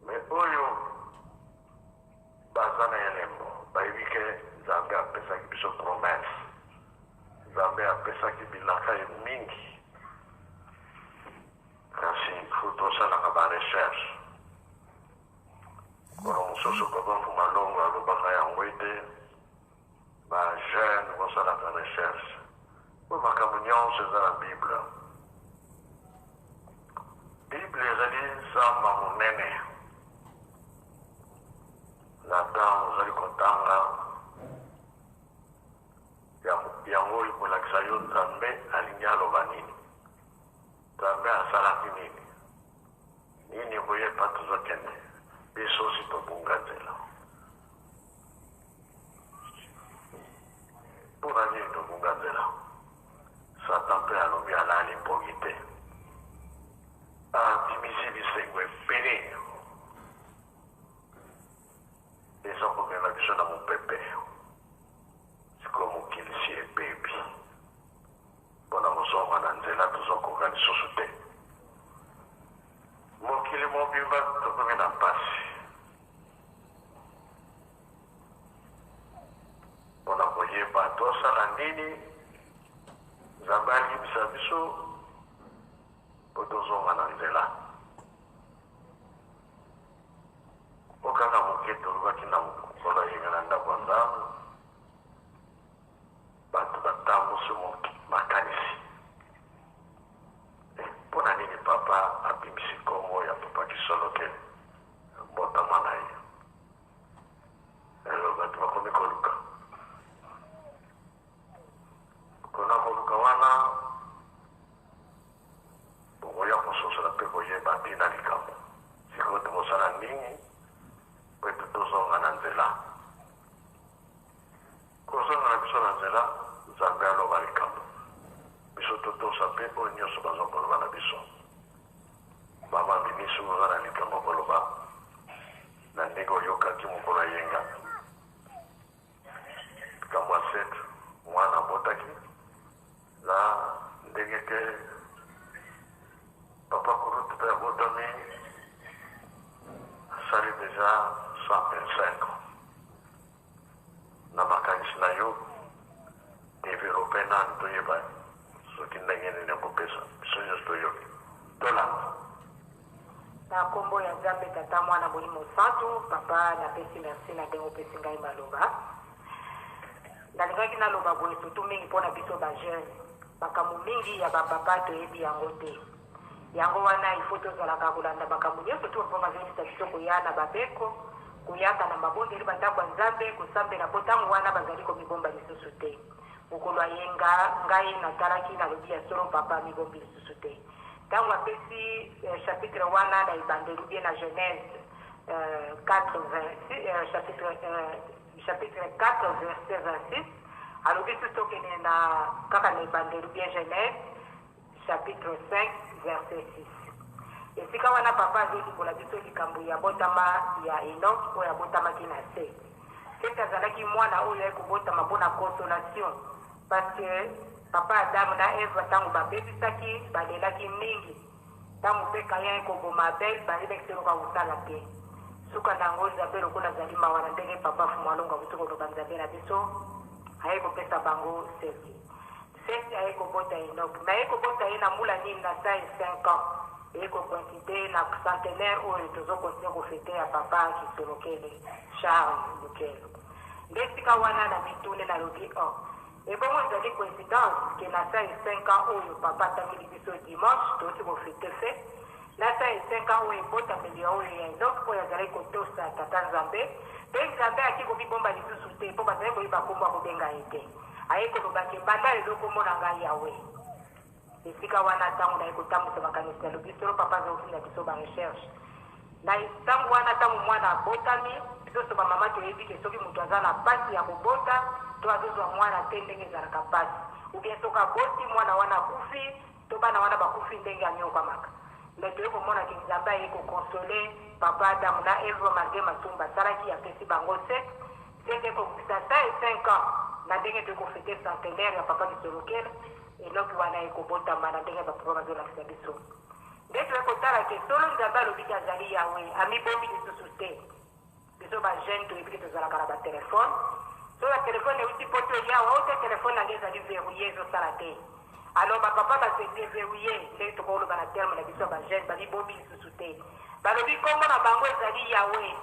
C: Me oyo baza na elembo bayebi ke Nzambe apesaki biso promesse, Nzambe apesaki bilaka ye mingi, kasi fu tosalaka ba recherche. Mokolo mosusu Papa Mfuma Longo alobaka yango ete ba jeune bosalaka recherche po makambo nyonso eza na Bible. Bible ezali zamba monene. Na ntango ozali kotanga yango, ekolakisa yo Nzambe alingi aloba nini, Nzambe asalaki nini, nini koyeba tozokende. Biso si tobunga nzela. Mpona nini tobunga nzela? Satan mpe alobi alali mpongi te, abimisi bisengo ebele eza komema biso na mopepe. Sikoyo mokili si ebebi, mpona kozonga na nzela tozokoka lisusu te. Mokili mobimba tokomi na mpasi mpona koyeba tosala nini. Nzambe alimbisa biso mpo tozonga na nzela. Po kaka moke tolobaki na mokolo ayenga na ndako ya Nzambe, bato batambusi makanisi. Mpo na nini papa abimisi nkombo ya Papa Kisolokele, mbotama na ye? Lelo bato bakomi koluka. Kona koluka wana, bokoya kososola mpe koyeba ntina likambo. Sikoyo tokosala nini mpo ete tozonga na nzela? Kozonga na biso na nzela, Nzambe aloba likambo, biso totosa mpe oyo nyonso baza koloba na biso. Mama Mimi, soki oza na likambo koloba na ndenge oyokaki mokolo ya yenga, likambo ya set mwana abotaki na ndenge ke papa kulutu mpe abotami, asali deja 125 ans. Na makanisi na yo, develope nanu toyeba soki ndenge nini okopesa biso nyonso toyoki. Tolanda.
D: Na kombo ya Nzambe Tata, Mwana, Molimo Santu, Papa napesi merci na ndenge opesi ngai maloba. Nalingaki naloba boye surtout mingi mpona biso ba jeune, makambo mingi ya ba papa toyebi yango te. Yango wana il faut tozalaka kolanda makambo nyonso tu papa bazoyebisa biso, koya na babeko, koyaka na mabondeli bandako ya Nzambe, kosambela, mpo ntango wana bazali komibomba lisusu te. Mokolo ayenga ngai natalaki, nalobi ya solo papa amibombi lisusu te. Ntango apesi chapitre wana na ebandeli bien na Genèse 4, 26, chapitre 4 verset 26, alobi susu tokende na kaka na ebandeli bien Genèse chapitre 5 verset 6. Esika wana papa azolimbola biso likambo ya botama ya Enoch oyo abotamaki na Seth. Seth azalaki mwana oyo aye kobotama mpona consolation, parce que papa Adam na Eve ntango babebisaki balelaki mingi. Ntango mpe Caïn aye koboma Abel, bayebaki te eloko akosala te. Suka na yango Nzambe lokola azali mawa na ndenge papa Fumalongo akuti koloba, Nzambe na biso aye kopesa bango Seth. Seth aye kobota Enoch, mais aye kobota ye na mbula nini? Na 105 ans. Eye kocoïncide na centenaire oyo tozo continuer kofete ya papa Kisolokele Charles Lukelo. Nde esika wana na mituni nalobi, oh, ebongo ezali coïncidence ke na 105 ans oyo papa atangeli biso dimanche touti kofete fete, na 105 ans oyo ebotameli ya oyo ya Enoch oyo azalaki kotosa tata Nzambe, mpe Nzambe ayaki komibomba lisusu te mpo bazalaki koyeba kombo akobenga ye te. Aye koloba ke banda lelo kombo na ngai Yahweh. Esika wana ntango naye kotambusa makanisi, nalobi solo papa aza kotinda biso ba recherche. Na ntango wana, ntango mwana abotami, biso so bamama toyebi ke soki moto aza na mpasi ya kobota to azozwa mwana te, ndenge ezalaka mpasi, ou bien soki aboti mwana wana akufi to bana wana bakufi, ndenge anyokwamaka. Mais toye komona ke Nzambe aye koconsoler papa Adamu na Eva malgré masumu basalaki, apesi bango Set. Set ekokokisa 105 ans na ndenge toye kofêter centenaire ya papa Kisolokele. Eloko wana ekobotama na ndenge bapapa bazolakisa biso. Nde toye kotala ke solo Nzambe alobi ke azali Yawe, amibombi lisusu te. Biso bajeune toyebi ke tozalaka na batelefone. So batelefone euti poto eyawa o te, telefone na nge ezali verrouillé, ezosala te. Alors bapapa base déverrouillé, ndenge tokoloba na terme na biso ya bajeune, bamibombi lisusu te, balobi nkombo na bango ezali Yawe.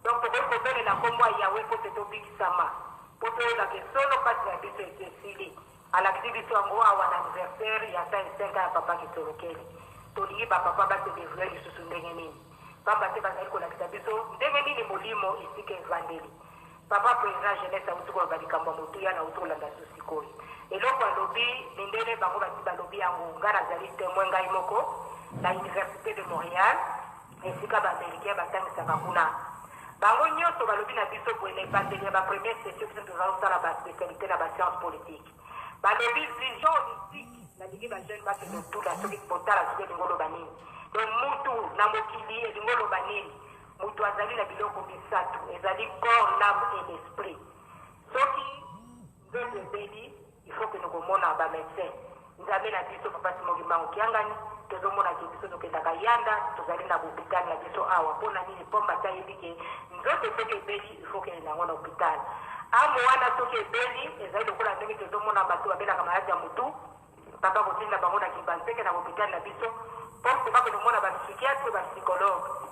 D: Donc tokoki kobelela nkombo ya Yawe mpo te tobikisama, mpo toyebaka solo mpasi na biso esi esili. Alakisi biso yango awa na anniversaire ya 105 ya papa Kisolokele. Tolingi bapapa base déverrouillé lisusu ndenge nini? Pamba te bazali kolakisa biso ndenge nini molimo esika evandeli. Papa président jeunesse auti koloba likambo ya motuya, na auti kolanda su sikoyo eloko alobi. Mindele bango basi balobi yango, ngai nazali témoin ngai moko na Université de Montréal, esika baaméricain batangisaka kuna. Bango nyonso balobi na biso boye: na ebandeli ya bapremière session, biso tozala kosala baspécialité na bascience politique, balobi vision holistique. Nalingi bajeune bakende otula soki botala soki elingi oloba nini. Donc mutu na mokili elingi oloba nini? Mutu azali na biloko misato, ezali corps, l'âme et l'esprit. Soki nzoto ebeli, il faut kende komona bamédecin. Nzambe na biso, papa Simon Kimbangu Kiangani, tozomona ke biso tokendaka yanda, tozali na hôpital na biso awa. Mpona nini? Pomba te ayebi ke nzoto soki ebeli, il faut kende nango na hôpital. Âme wana soki ebeli, ezali lokola ndenge tozomona bato babelaka maladi ya motu, papa kotinda bango na Kimbanseke, na hôpital na biso, mpo bakende komona bapsychiatre, bapsychologue.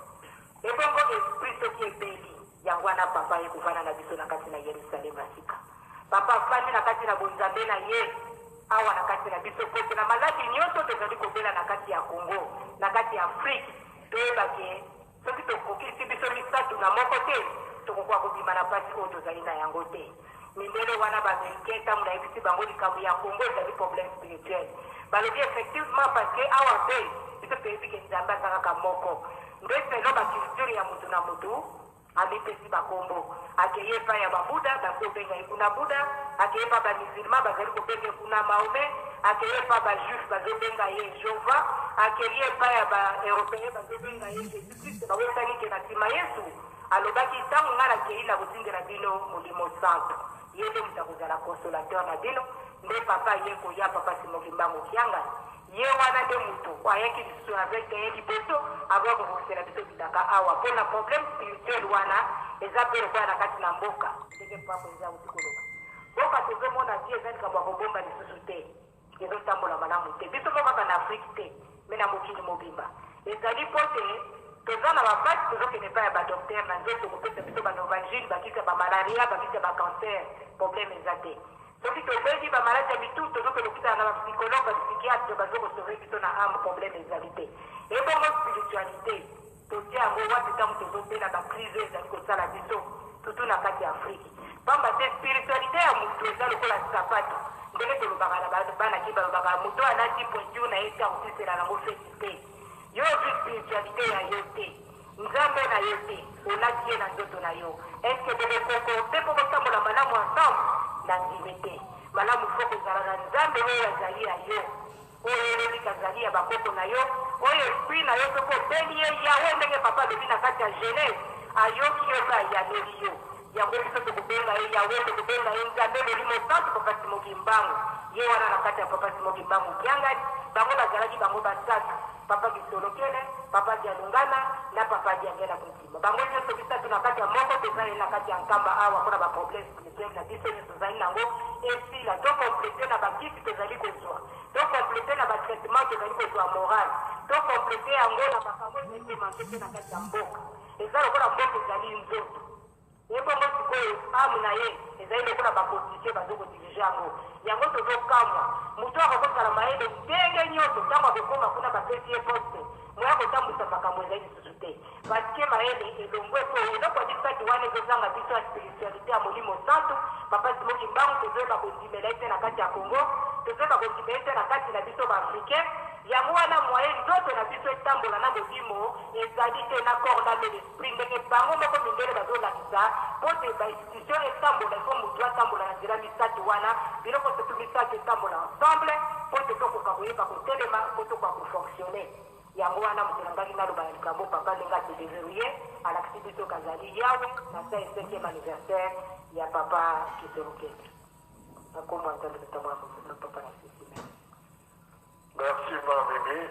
D: Ebongo esprit soki ebeli? Yango wana papa ye kovanda na biso na kati na Yerusalem ya sika. Papa afandi na kati na bonzambe na ye awa na kati na biso, pote na maladi nyonso tozali kobela na kati ya Congo, na kati ya Afrique, toyeba ke soki tokokisi biso misato na moko te, tokokoka kobima na mpasi oyo tozali na yango te. Mindele wana baaméricain, ntango nayebisi bango likambo ya Congo ezali problème spirituel, balobi effectivement, parce que awa mpe biso toyebi ke Nzambe aza kaka moko. Nde selon baculture ya mutu na mutu, amipesi bakombo. Akeye epai ya babuda, bazobenga ye kuna Buda. Akeye epai bamusulman, bazali kobenga ye kuna Mahomet. Akeye epai bajuif, bazobenga ye Jova. Akeye epai ya baeuropéen, bazobenga ye Jésus Christ. Bawesani ke na nsima Yesu alobaki: "Ntango ngai nakei, na kotindela bino Molimo Santo, ye nde moto akozala consolateur na bino." Nde papa ye koya, papa Simon Kimbangu Kiangani, ye wana nde moto ayaki lisusu avec ye liboso avant kokokisela biso bilaka awa mpona problème spirituel wana. Eza mpe lokola na kati na mboka, ndenge papa eza auti koloba, mboka tozomona ti eza likambo ya kobomba lisusu te, ezotambola malamu te. Biso moko kaka na Afrique te, mais na mokili mobimba. Ezali mpo te toza na bapasi, tozokende epai ya badocteur na nzoto kopesa biso banovalgine, bakisi ya bamalaria, bakisi ya bacancer, problème eza te. Soki tobeli bamaladi ya mitu, tozokende kokutana na bapsychologue, bapsychiatre, bazokosauver biso na âme, problème ezali te. Ebongo spiritualité totia yango wapi ntango tozobela bacrise oyo ezali kosala biso, surtout na kati ya Afrique? Pamba te spiritualité ya motu eza lokola sapato, ndenge tolobaka na bana ki balobaka moto alati pointure na ye te, akokisela nango feti te. Yo ozwi spiritualité ya yo te, Nzambe na yo te, olati ye na nzoto na yo. Est-ce bokokonko te mpo botambola malamu ensemble? Na ndimi te. Malamu fo kozala na Nzambe oyo azali ya yo, oyo oyebi azali ya bakoko na yo, oyo esprit na yo soki obeli ye Yawe, ndenge papa alobi na kati ya Genèse, ayoki yo mpe ayameli yo. Yango biso tokobenga ye Yawe, tokobenga ye Nzambe Molimo Santu. Papa Simon Kimbangu ye wana na kati ya papa Simon Kimbangu Kiangani, bango bazalaki bango basatu: papa Kisolokele, papa Dialungana na papa Diangela Kuntima. Bango nyonso misato na kati ya moko. Tozali na kati ya Nkamba awa mpona baproblème spirituel na biso nyonso tozali nango esila. Tocompléter na bakisi tozali kozwa, tocompléter na batraitement tozali kozwa moral, tocompléter yango na makambo ezali komanquer te na kati ya mboka. Eza lokola mboka ezali nzoto, ebongo sikoyo âme na ye ezali lokola bapoliticien bazokodiriger yango. Yango tozokamwa, moto akokozala mayele ndenge nyonso, ntango akokóma kuna, bapesi ye poste, moya kotambwisa makambo ezali lisusu te, parce que mayele elongwe. Po eloko ya misato wana ezozanga biso ya spiritualité ya Molimo Santu, papa Simon Kimbangu, tozoyeba kondimela ye te na kati ya Congo, tozoyeba kondimela ye te na kati na biso baafricain. africain. Yango wana moyen nzoto na biso etambola na molimo ezali te na corps na l'esprit, ndenge bango moko mindele bazolakisa. Po te ba institution etambola, il faut motu atambola na nzela misato wana, biloko surtout misato etambola ensemble po te tokoka koyeba kotelema, po tokoka kofonctionner. Yango wana moto na ngaki naloba na likambo papa ndenge ase deverrouiller, alakisi biso kazali yawe na sa 5e anniversaire ya papa Kisolokele. Na kombo ya Nzambe Tata Mwana Molimo papa na sisi.
C: Merci ma Mimi.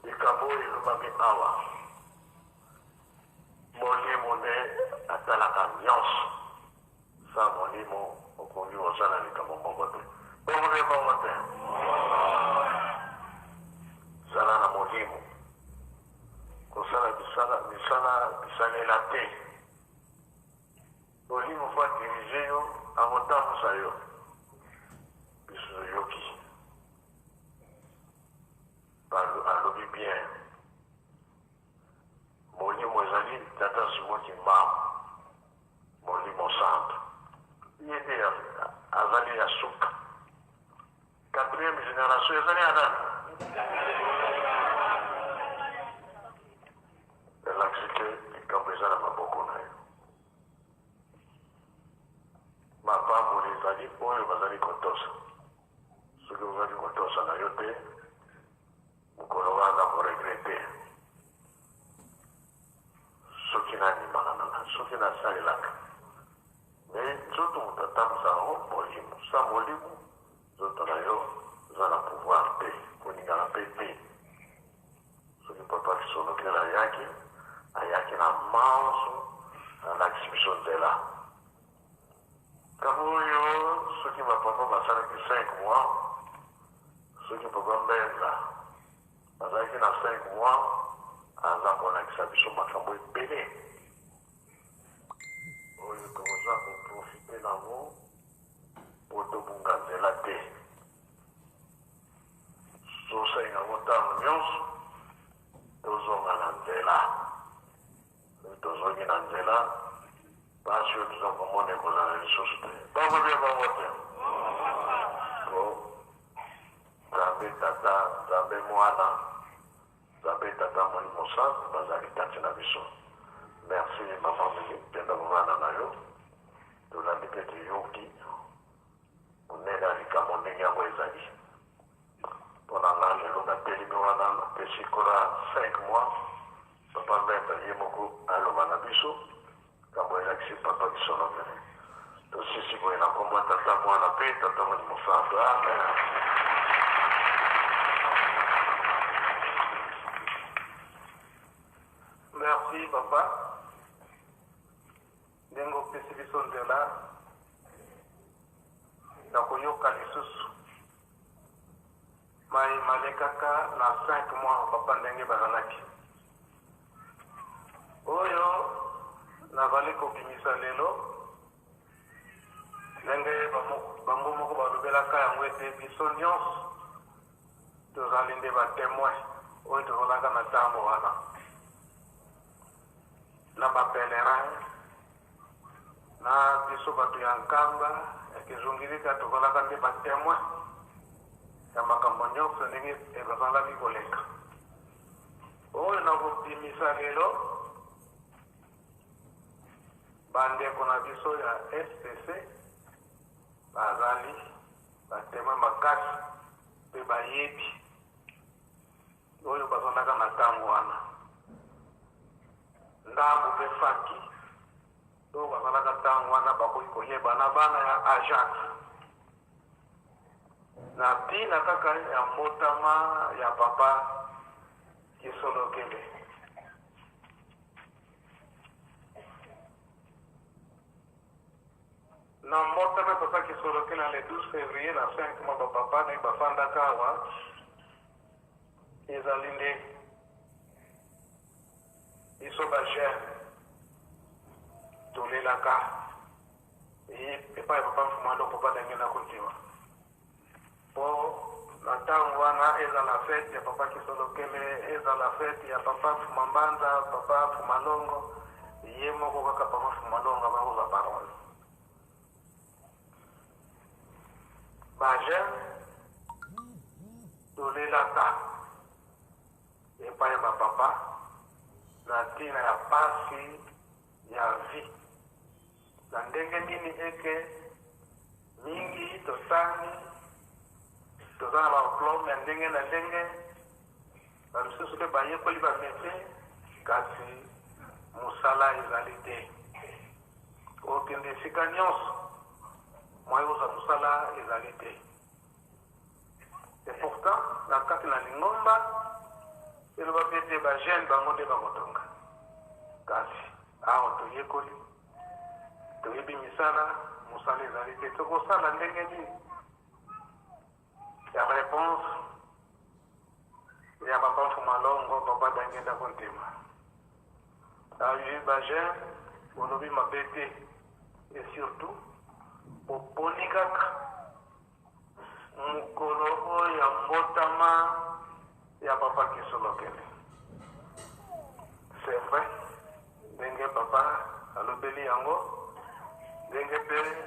C: Likambo oyo elobami awa, molimo nde atalaka nyonso. Sa molimo okoki kosala likambo moko te. Bongo mpe bongo te. Zala na molimo. Kosala bisala misala bisalela te. Molimo fo adirige yo, akotambusa yo. Biso toyoki. Alobi bien. Molimo ezali Tata Simon Kimbangu, Molimo Santu. Ye nde azali ya suka. Quatrième génération ezali ya nani? Elakisi ke likambo eza na maboko na yo. Mapamboli ezali oyo bazali kotosa. Soki ozali kotosa na yo te, mokolo wana koregretter. Soki nandimaka na nga, soki nasalelaka me nzoto, moto atambusaka yango molimo. Sa molimo, nzoto na yo eza na pouvoir te, koningana mpe te. Soki papa Kisolokele ayaki, ayaki na manso, alakisi biso nzela. Ntango oyo soki bapapa basalaki 5 mois, soki papa Mbenza azalaki na 5 mois, aza kolakisa biso makambo ebele oyo tokoza koprofite nango po tobunga nzela te. Tosenga yango ntango nyonso tozonga na nzela. Soki tozongi na nzela, pasi oyo toza komona ekozala lisusu te. Bango bie bango te. Po Nzambe Tata, Nzambe Mwana, Nzambe Tata Molimo Santu bazali kati na biso. Merci mama Mimi, kenda kovanda na yo. Tolandi mpe toyoki monene ya likambo ndenge yango ezali. Mpo na nga lelo natelemi wana, napesi kola 5 mois. Papa Mbenza ye moko aloba na biso likambo elakisi papa Kisolokele. Tosisi boye na nkombo ya Tata, Mwana mpe Tata Molimo Santu. Amen.
E: Merci papa, ndenge opesi biso nzela na koyoka lisusu mai malekaka na 5 mois papa ndenge bazalaki. Oyo nazali kobimisa lelo, ndenge bango moko balobelaka yango ete biso nyonso tozali nde batemoin oyo tozalaka na ntango wana na bapèlerin na biso bato ya Nkamba ya Kizungilika, tozalaka nde batemoin ya makambo nyonso ndenge ezalaki koleka. Oyo na kobimisa lelo, bandeko na biso ya SPC bazali batemoin makasi mpe bayebi oyo bazalaka na ntango wana, ndambo mpe faki oyo bazalaka ntango wana bakoki koyeba na bana ya Ajax na ntina kaka ya mbotama ya papa Kisolokele. Na mbotama papa Kisolokele na le 12 février na 5 mois, bapapa ndenge bafandaka awa ezali nde biso bajeune tolelaka epai ya papa Mfuma Loko, papa ndenge nakokiwa po na ntango wana ezala fete ya papa Kisolokele, ezala fete ya papa Mfuma Mbanza, papa Mfuma Longo, ye moko kaka papa Mfuma Longo abakozwa parole. Bajeune Tolelaka epai ya ba papa na ntina ya pasi ya vie. Na ndenge nini eke mingi totangi, toza na ba diplome ya ndenge na ndenge, ba misusu mpe bayekoli ba metier, kasi mosala ezali te. Okende esika nyonso, moyen ozwa mosala ezali te. Et pourtant, na kati na lingomba, elobaki ete ba jeunes bango nde bakotonga. Kasi awa toyekoli, toyebi misala, mosala ezali te. Tokosala ndenge nini? Ya reponse ya papa Mfumalongo, papa Dangenda Kontema. Ayi ba jeunes bolobi mabe te, et surtout boponi kaka Mokolo oyo ya mbotama ya papa Kisolokele. C'est vrai, ndenge papa alobeli yango, ndenge mpe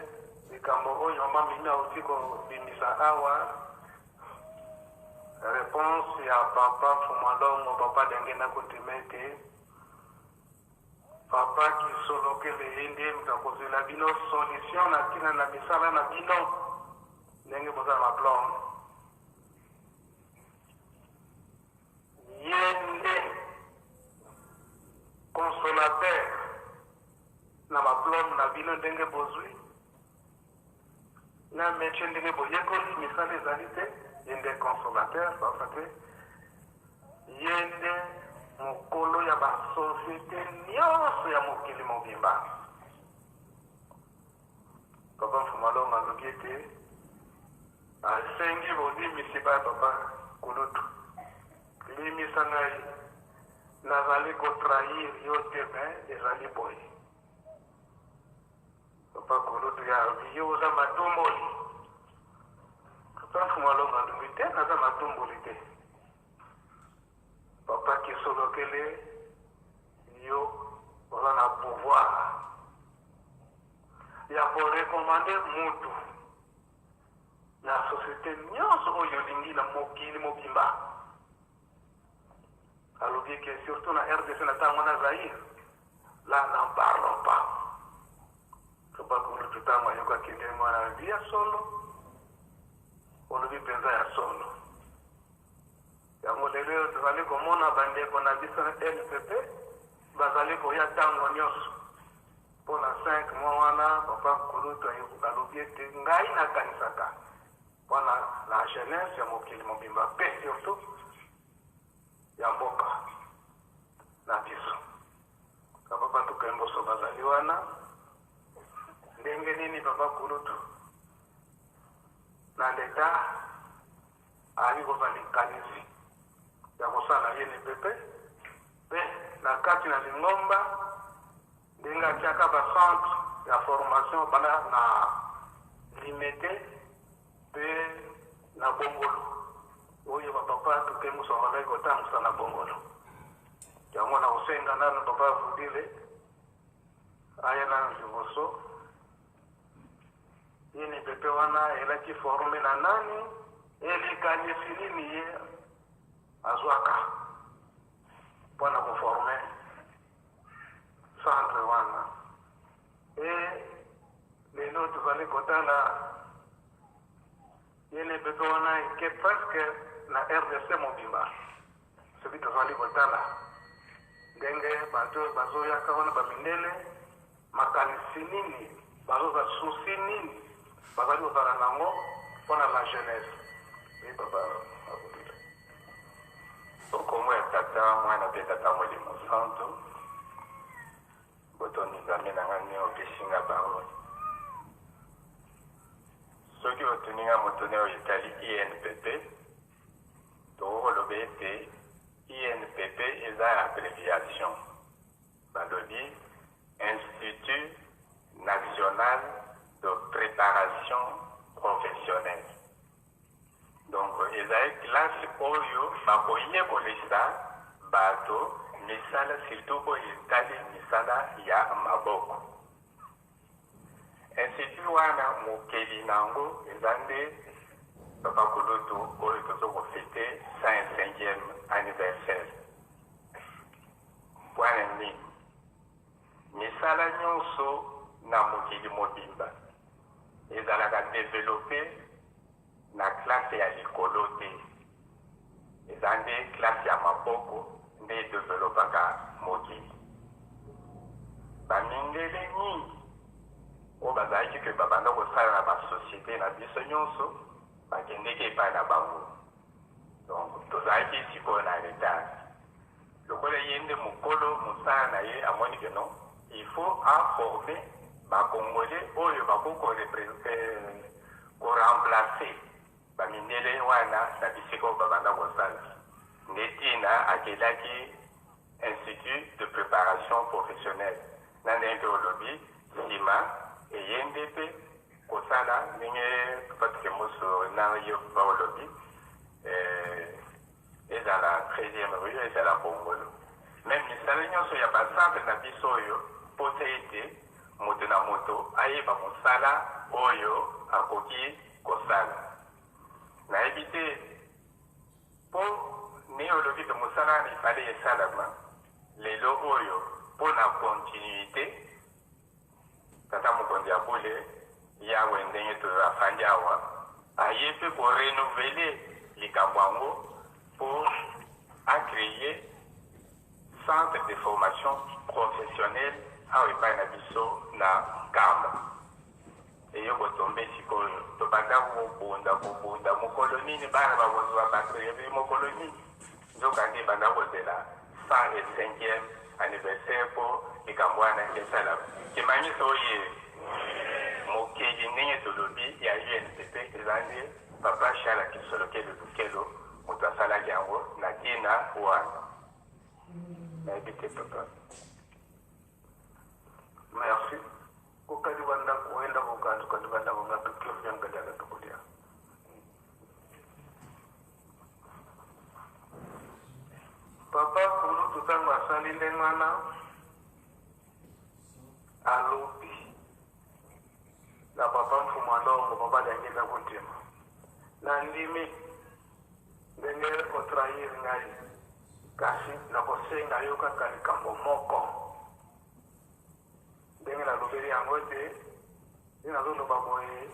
E: likambo oyo mama Mimi auti kobimisa awa, reponse ya papa Mfumalongo, papa Dangenda Kondima ete Papa Kisolokele ye nde moto akozwela bino solution na ntina na misala na bino ndenge boza na maplome. Ye nde consolateur na maplome na bino ndenge bozwi na métier ndenge boyekoli misala ezali te, ye nde consolateur papa te. Ye nde mokolo ya ba societe nionso ya mokili mobimba. Papa Mfumalonga alobi ete asengi bolimbisi epai ya papa kulutu. Limbisa ngai, nazali ko trahir yo te mais ezali boye. Papa kulutu ya alobi yo oza matumboli. Papa Mfumalonga alobi te naza matumboli te. Papa Kisolokele yo oza na pouvoir ya ko recommander mutu na societe nionso oyo olingi na mokili mobimba. Alobi ke surtout na RDC na tango na Zaïre là n'en parlons pas. Papa kulutu tango ayokaki ndenge wana alobi ya solo, olobi mpenza ya solo. Yango lelo oyo tozali komona bandeko na biso na LPP bazali koya tango nionso mpo na 5 mois wana. Papa nkulutu alobi ete ngai nakanisaka mpo na la jeunesse ya mokili mobimba mpe surtout ya mboka na biso. Papa Batuka Mboso bazali wana ndenge nini? Papa kulutu na leta Azali kozwa likanisi ya kosala INPP mpe na kati na lingomba ndenge atiaka ba centre ya formation banda na Limete mpe na Bongolo oyo ba papa Tukengusu babandaki kotangisa na Bongolo. Yango na kosenga nanu papa Vudile aya nanu liboso. INPP wana elaki forme na nani et likanisi nini ye azwaka mpo na koforme centre wana? Et lelo tozali kotala INPP wana eke presque na RDC mobimba. Soki tozali kotala ndenge bato oyo bazoyaka wana bamindele, makanisi nini bazoza, souci nini bazali kozala nango mpona la jeunesse? Oui, papa Abudula.
B: Okombo ya Tata, Mwana mpe Tata Molimo Santu, botondi Nzambe na nga ndenge opesi nga parole. Soki otuni nga motuna oyo etali INPP, tokoki koloba ete INPP eza abbreviation. Balobi Institut National de Preparation Professionnelle. Donc ezali classe oyo bakoyekolisa bato misala, surtout oyo etali misala ya maboko. Institut wana mokeli na yango eza nde Papa Kulutu oyo tozo kofete 105e anniversaire. Pwana nini? Misala nyonso na mokili mobimba ezalaka developpe na classe ya likolo te. Eza nde classe ya maboko nde edevelopaka mokili. Bamindele mingi oyo bazalaki ke babanda kosala na ba societe na biso nyonso bakendeki epai na bango. Donc tozalaki sikoyo na retard. Lokola ye nde mokolo mosala na ye amoni ke non, il faut a former ba congolais oyo bakoki ko ko remplacer ba mindele wana na bisika oyo babanda kosala. Nde tina akelaki Institut de preparation professionnelle na ndenge mpe olobi sima eye nde mpe kosala ndenge papa Tukemoso na yo papa olobi eh, ezala 13e rue ezala Bongolo meme misala nyonso ya ba centre na biso oyo mposa ete moto na moto ayeba mosala oyo akoki kosala. Nayebi te Po ndenge olobi que mosala wana il fallait esalama lelo oyo po na continuite, tata mokonzi ya bule Yahwe ndenge to afandi awa aye pe ko renouveler likambo yango po a creer centre de formation professionnelle awa epai na biso na Nkamba. Eye ko tomber sikoyo tobanda kobunda kobunda mokolo nini bana bakozua ba brevet mokolo nini nzoka nde banda kozela 105e anniversaire po likambo wana esalama. Kimangisa oye mokeli ndenge tolobi ya UNPP eza nde papa Shala Kisolokele Lukelo moto asalaki yango na tina wana. Nayebi te papa.
E: Merci. Kokadi ba ndako oye ndako kanzu kadi ba ndako nga tukio vya ngadi aka tukulia. Papa kulutu ntango asali ndenge wana alobi na papa mfumu alongo papa Diangienda Kuntima nandimi ndenge otrahir ngai kasi nakosenga yo kaka likambo moko. Ndenge nalobeli yango ete nde nazoloba boye,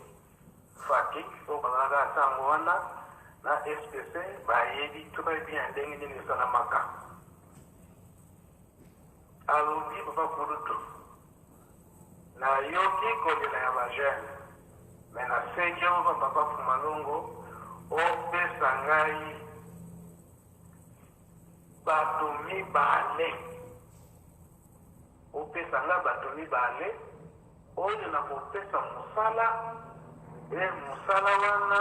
E: Faki oyo bazalaka na ntango wana na SPC bayebi très bien ndenge nini esalamaka. Alobi papa kulutu, nayoki kolela ya ba jeune mais nasengi yo papa Fumalongo opesa ngai bato mibale. Opesa nga bato mibale oyo nakopesa mosala, mpe mosala wana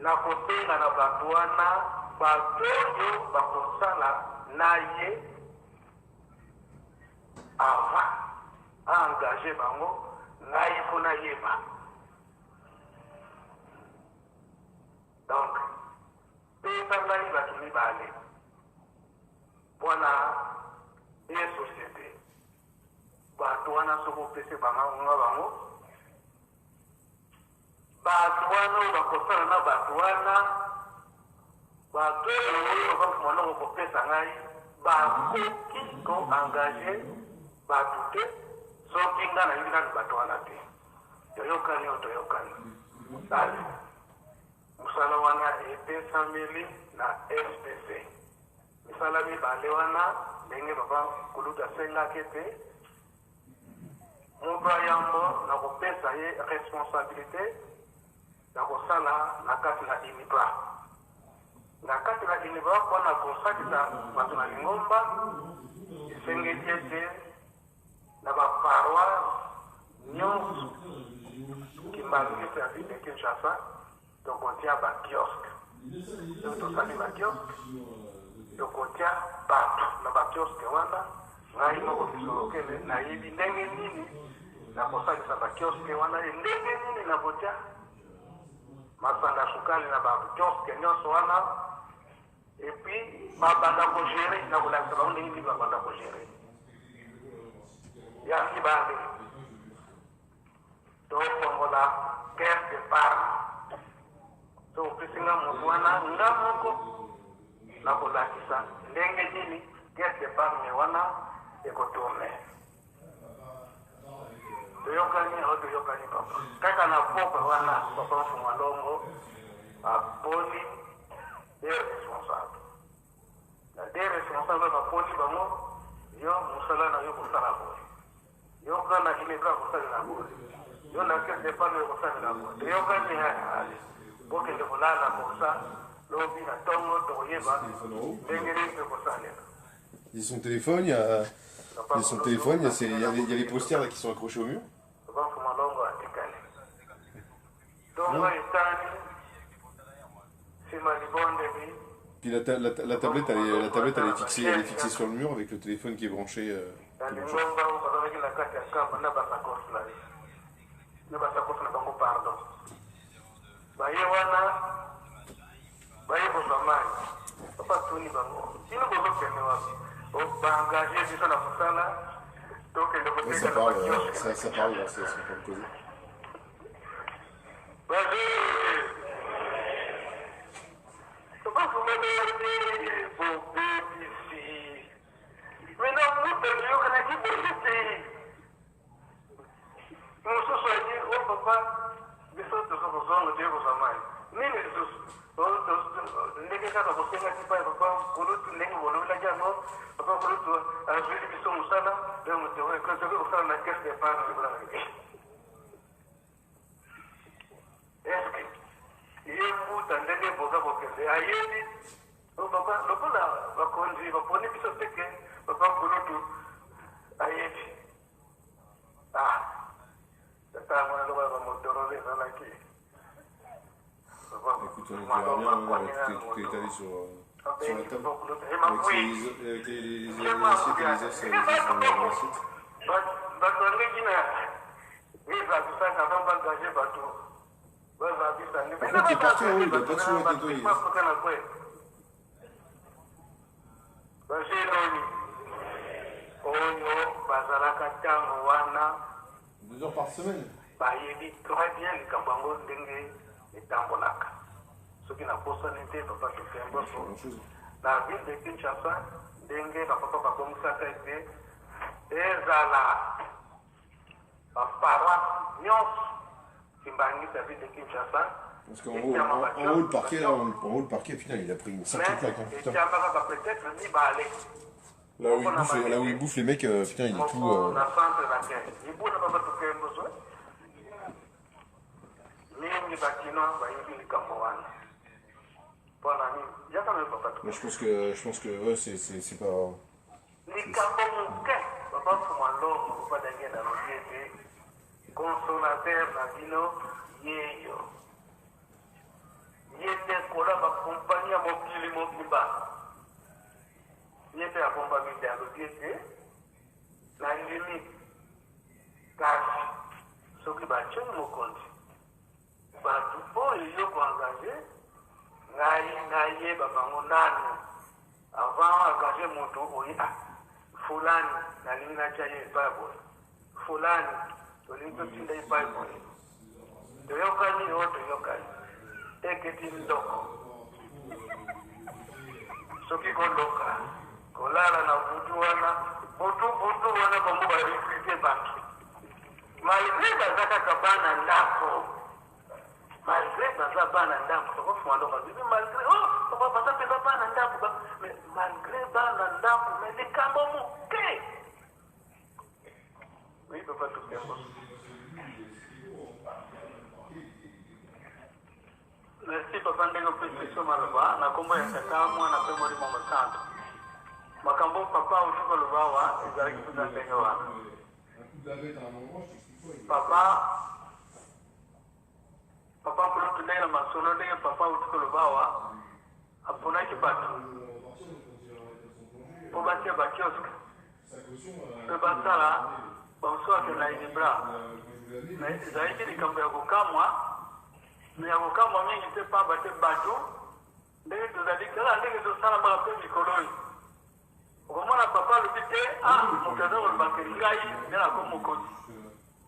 E: nakosenga na bato wana, bato oyo bakosala na ye avant a engager bango, ngai faut nayeba. Donc pesa ngai bato mibale. Pona ye societe bato wana soki opesi bango nga bango bato wana oyo bakosala na bato wana bato oyo bakoma kopesa ngai bakoki ko engage bato te soki ngai nayebi nanu bato wana te. Toyokani oyo toyokani. Basi mosala wana epesameli na SPC. Misala mibale wana, ndenge papa kulutu asengaki ete moto ya yambo na kopesa ye responsabilite ya kosala na kati na UNIBRA. Na kati na UNIBRA mpo na kosalisa bato na lingomba, esengeli ete na ba paroisse nyonso kimbanguiste ya ville de Kinshasa tokotia ba kiosque. Soki tosali ba kiosque, tokotia bato na ba kiosque wana. Ngai moko Kisolokele nayebi ndenge nini nakosalisa ba kiosque wana, e ndenge nini nakotia masanga sukali na ba kiosque nyonso wana, et puis babanda kogere, nakolakisa bango ndenge nini babanda kogere. Ya mibale, tofongola caisse d'épargne. nga moko nakolakisa ndenge nini caisse d'epargne wana ekotourne. Toyokani o toyokani papa. Kaka na pokwa wana papa Mfumu Alongo aponi deux responsables. Na deux responsables baponi bango, yo mosala na yo kosala boye. Yoka na Ginebra kosalela boye. Yo na caisse d'epargne kosalela boye. Toyokani allez. Bokende kolala comme ça lobi na tongo tokoyeba ndenge nini tokosalela.
F: Il y a son téléphone, il y a, il y a son téléphone, il y a, ses, il y a, les, il y a les posters là qui sont accrochés au mur.
E: Papa Mfumu Alongo atikali. Tongo etani nsima libondeli.
F: Puis la, ta la, la tablette, elle est, la tablette, elle est fixée sur le mur avec le téléphone qui est branché.
E: Na
F: Qui est branché.
E: lingomba oyo bazalaki na kati ya kamba na basakosi na ye na basakosi na bango pardon baye wana baye kozwa mai papa tuni bango bino bozokende wapi baengage biso na mosala tokende
F: Ouais, ça
E: koteka na
F: parle,
E: bakioske
F: ça, ça parle, là, c'est c'est en train de causer.
E: bobebisi mina mutu ayokanaki boye te mosusu aye o papa biso toza kozonga toye kozwa mai nini lisusu ndenge kaka bosengaki pai papa kulutu ndenge bolobelaki yango papa kulutu azweli biso mosala tokoki kosala na caisse d'epargne. Est-ce ye mbuta ndenge boza kokende ayebi o papa lokola bakonzi baponi biso teke papa kulutu ayebi ah tata yango na lokola bamotorole ezalaki.
F: Écoute, on verra bien, hein, tout est étalé sur la table. Avec, ses, avec les assiettes et les os, les os dans l'assiette.
E: Bato ndenge na ezabisaka avant baengage bato bazabisa.
F: Par contre, il est parti en haut, il doit pas souvent être nettoyé.
E: Bazeloni oyo bazalaka ntango wana.
F: 2 heures par semaine.
E: Bayebi très bien likambo yango ndenge etambolaka. Soki naposani te papa tokemboso
F: Pas grand chose.
E: na ville de Kinshasa ndenge bapapa babongisaka ete ezala baparoisse nyonso kimbangisa ville de Kinshasa.
F: Parce qu'en haut, en haut, le parquet, là, en haut, le parquet, putain, il a pris une sacrée claque, hein, putain.
E: Etiamaka peut-être mibale.
F: Là où il bouffe les mecs, putain, il est tout.
E: Moko na centre d'accueil libuna papa tokemboso mingi bakino bayebi likambo wana mpona nini yaka me papa.
F: Moi, je pense que, ouais, c'est pas.
E: Likambo moke papa Mfuma Longo papa Daniel alobi ete consolateur na bino yeyo ye nde kola bakompani ya mokili mobimba ye mpe abombami te alobi ete nandimi kasi soki batioi mokonzi bato oyo yo koengage ngai nayeba bango nanu avant engage moto oye ah fulani nalingi natya ye epai boye fulani tolingi totinda epai boye toyokani oyo toyokani eketi ndoko soki koloka kolala na butu wana butu butu wana bango barecrute bato malgré baza kaka bana ndako malgré baza bana ndako papa Fumandoko abibi malgré oh papa baza mpenza bana ndako mais malgré bana ndako mais likambo moke oui papa tokembo. Merci papa ndenge opesi biso maloba na nkombo ya Tata Mwana mpe Molimo Mosantu. Makambo papa auti koloba awa ezalaki mpenza ndenge wana papa papa kulutu ndenge na masolo ndenge papa auti koloba awa aponaki bato mpo batia bakioske mpe basala bamosusu akende na Unibra. Ezalaki likambo ya kokamwa me ya kokamwa mingi te pamba te bato ndenge tozali kaka ndenge tosalamaka mpe mikolo oyo okomona papa alobi te ah moto aza kolobaka ngai nde nako mokonzi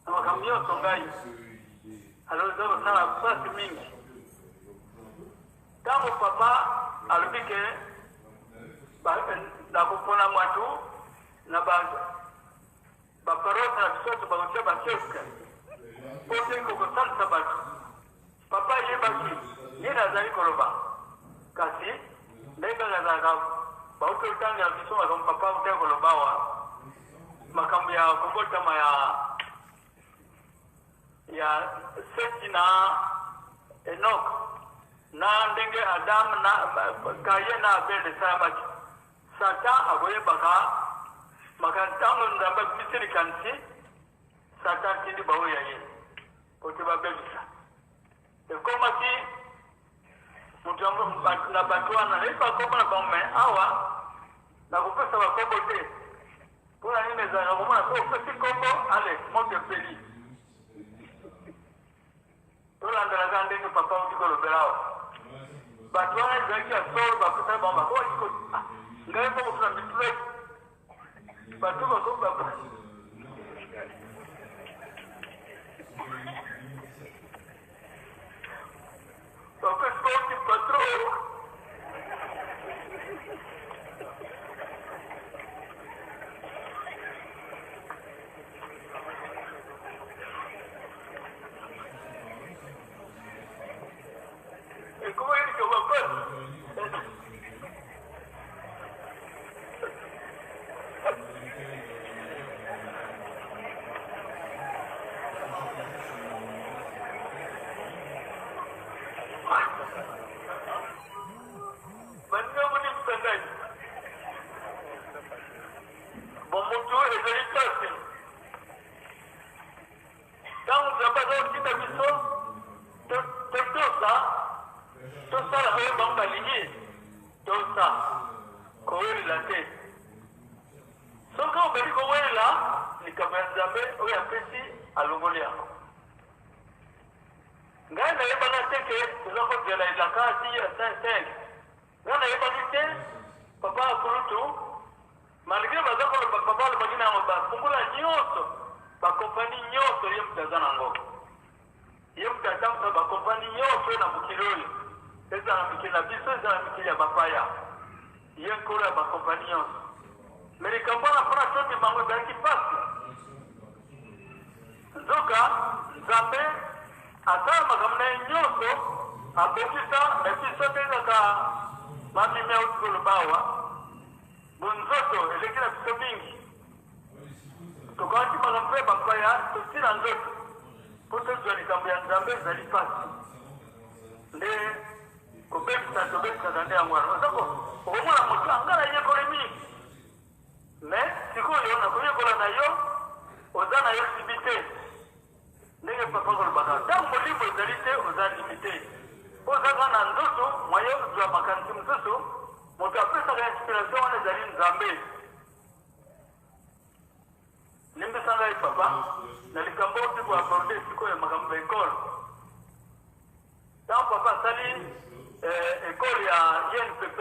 E: na makambo nyonso ngai alors eza kosala mpasi mingi ntango.
B: Ntango papa alobi ke nakopona bato na baparoise na biso to bakotia bakioske mpo te kokosalisa bato, papa ayebaki nini azali koloba. Kasi ndenge kaka azalaka, bauti kotangela biso makambo papa autaki koloba awa, makambo ya kobotama ya ya Seti na Enoch na ndenge Adam na Kaye na Abel esalamaki. Satan akoyebaka makambo ntango Nzambe abimisi likanisi, Satan atindi baoyo ya ye mpo te babebisa. Ekomaki moto yango na bato wana nayebi bakombo na bango, me awa nakopesa bakombo te. Mpo na nini ezalaka komona soki opesi nkombo ale moto epeli? Tolandelaka ndenge papa auti kolobela awa. Bato wana ezalaki ya solo, bapesaki bango bakomaki ko ah, ngai moko tuna mituna bato bakomi ba bapesi bango ki patron. Ekomaki likambo ya mpasi. Baninga bolimbisa ngai. Bomoto ezali mpasi. Ntango Nzambe aza kotinda biso totosa, tosala oyo bango balingi, tosa, kowelela te. Soki obandi kowelela likambo ya Nzambe oyo apesi, alongoli yango. Ngai nayebaka te ke toza kozela elaka ti ya 5 Ngai nayebaki te papa ya kulutu malgre baza koloba papa alobaki na yango bafungola nyonso bakompani nyonso ye moto aza nango ye moto atambusa bakompani nyonso na mokili oyo ezala mikili na biso ezala mikili ya bapaya ye nkolo ya bakompani nyonso me likambo wana mpona tondima yango ezalaki mpasi Nzoka, Nzambe asala makambo na ye nyonso, abongisa, me biso nde kaka mamimi auti koloba awa, bonzoto eleki na biso mingi, tokawaki makambo mpe bapaya tosila nzoto mpo tozwa likambo ya Nzambe ezali mpasi nde kobebisa tobebisaka nde yango wana ozako okomona moto anga nayekoli mingi Mais sikoyo na koyekola na yo oza na yo limite ndenge papa kolobaka ntango molimo ezali te oza limite mpo ozaka na nzoto mwaye ozwa makanisi mosusu moto apesaka inspiration wana ezali nzambe limbisa ngai papa na likambo oyo koaborde sikoyo makambo ya ekole ntango papa asali eh, ekole ya inpp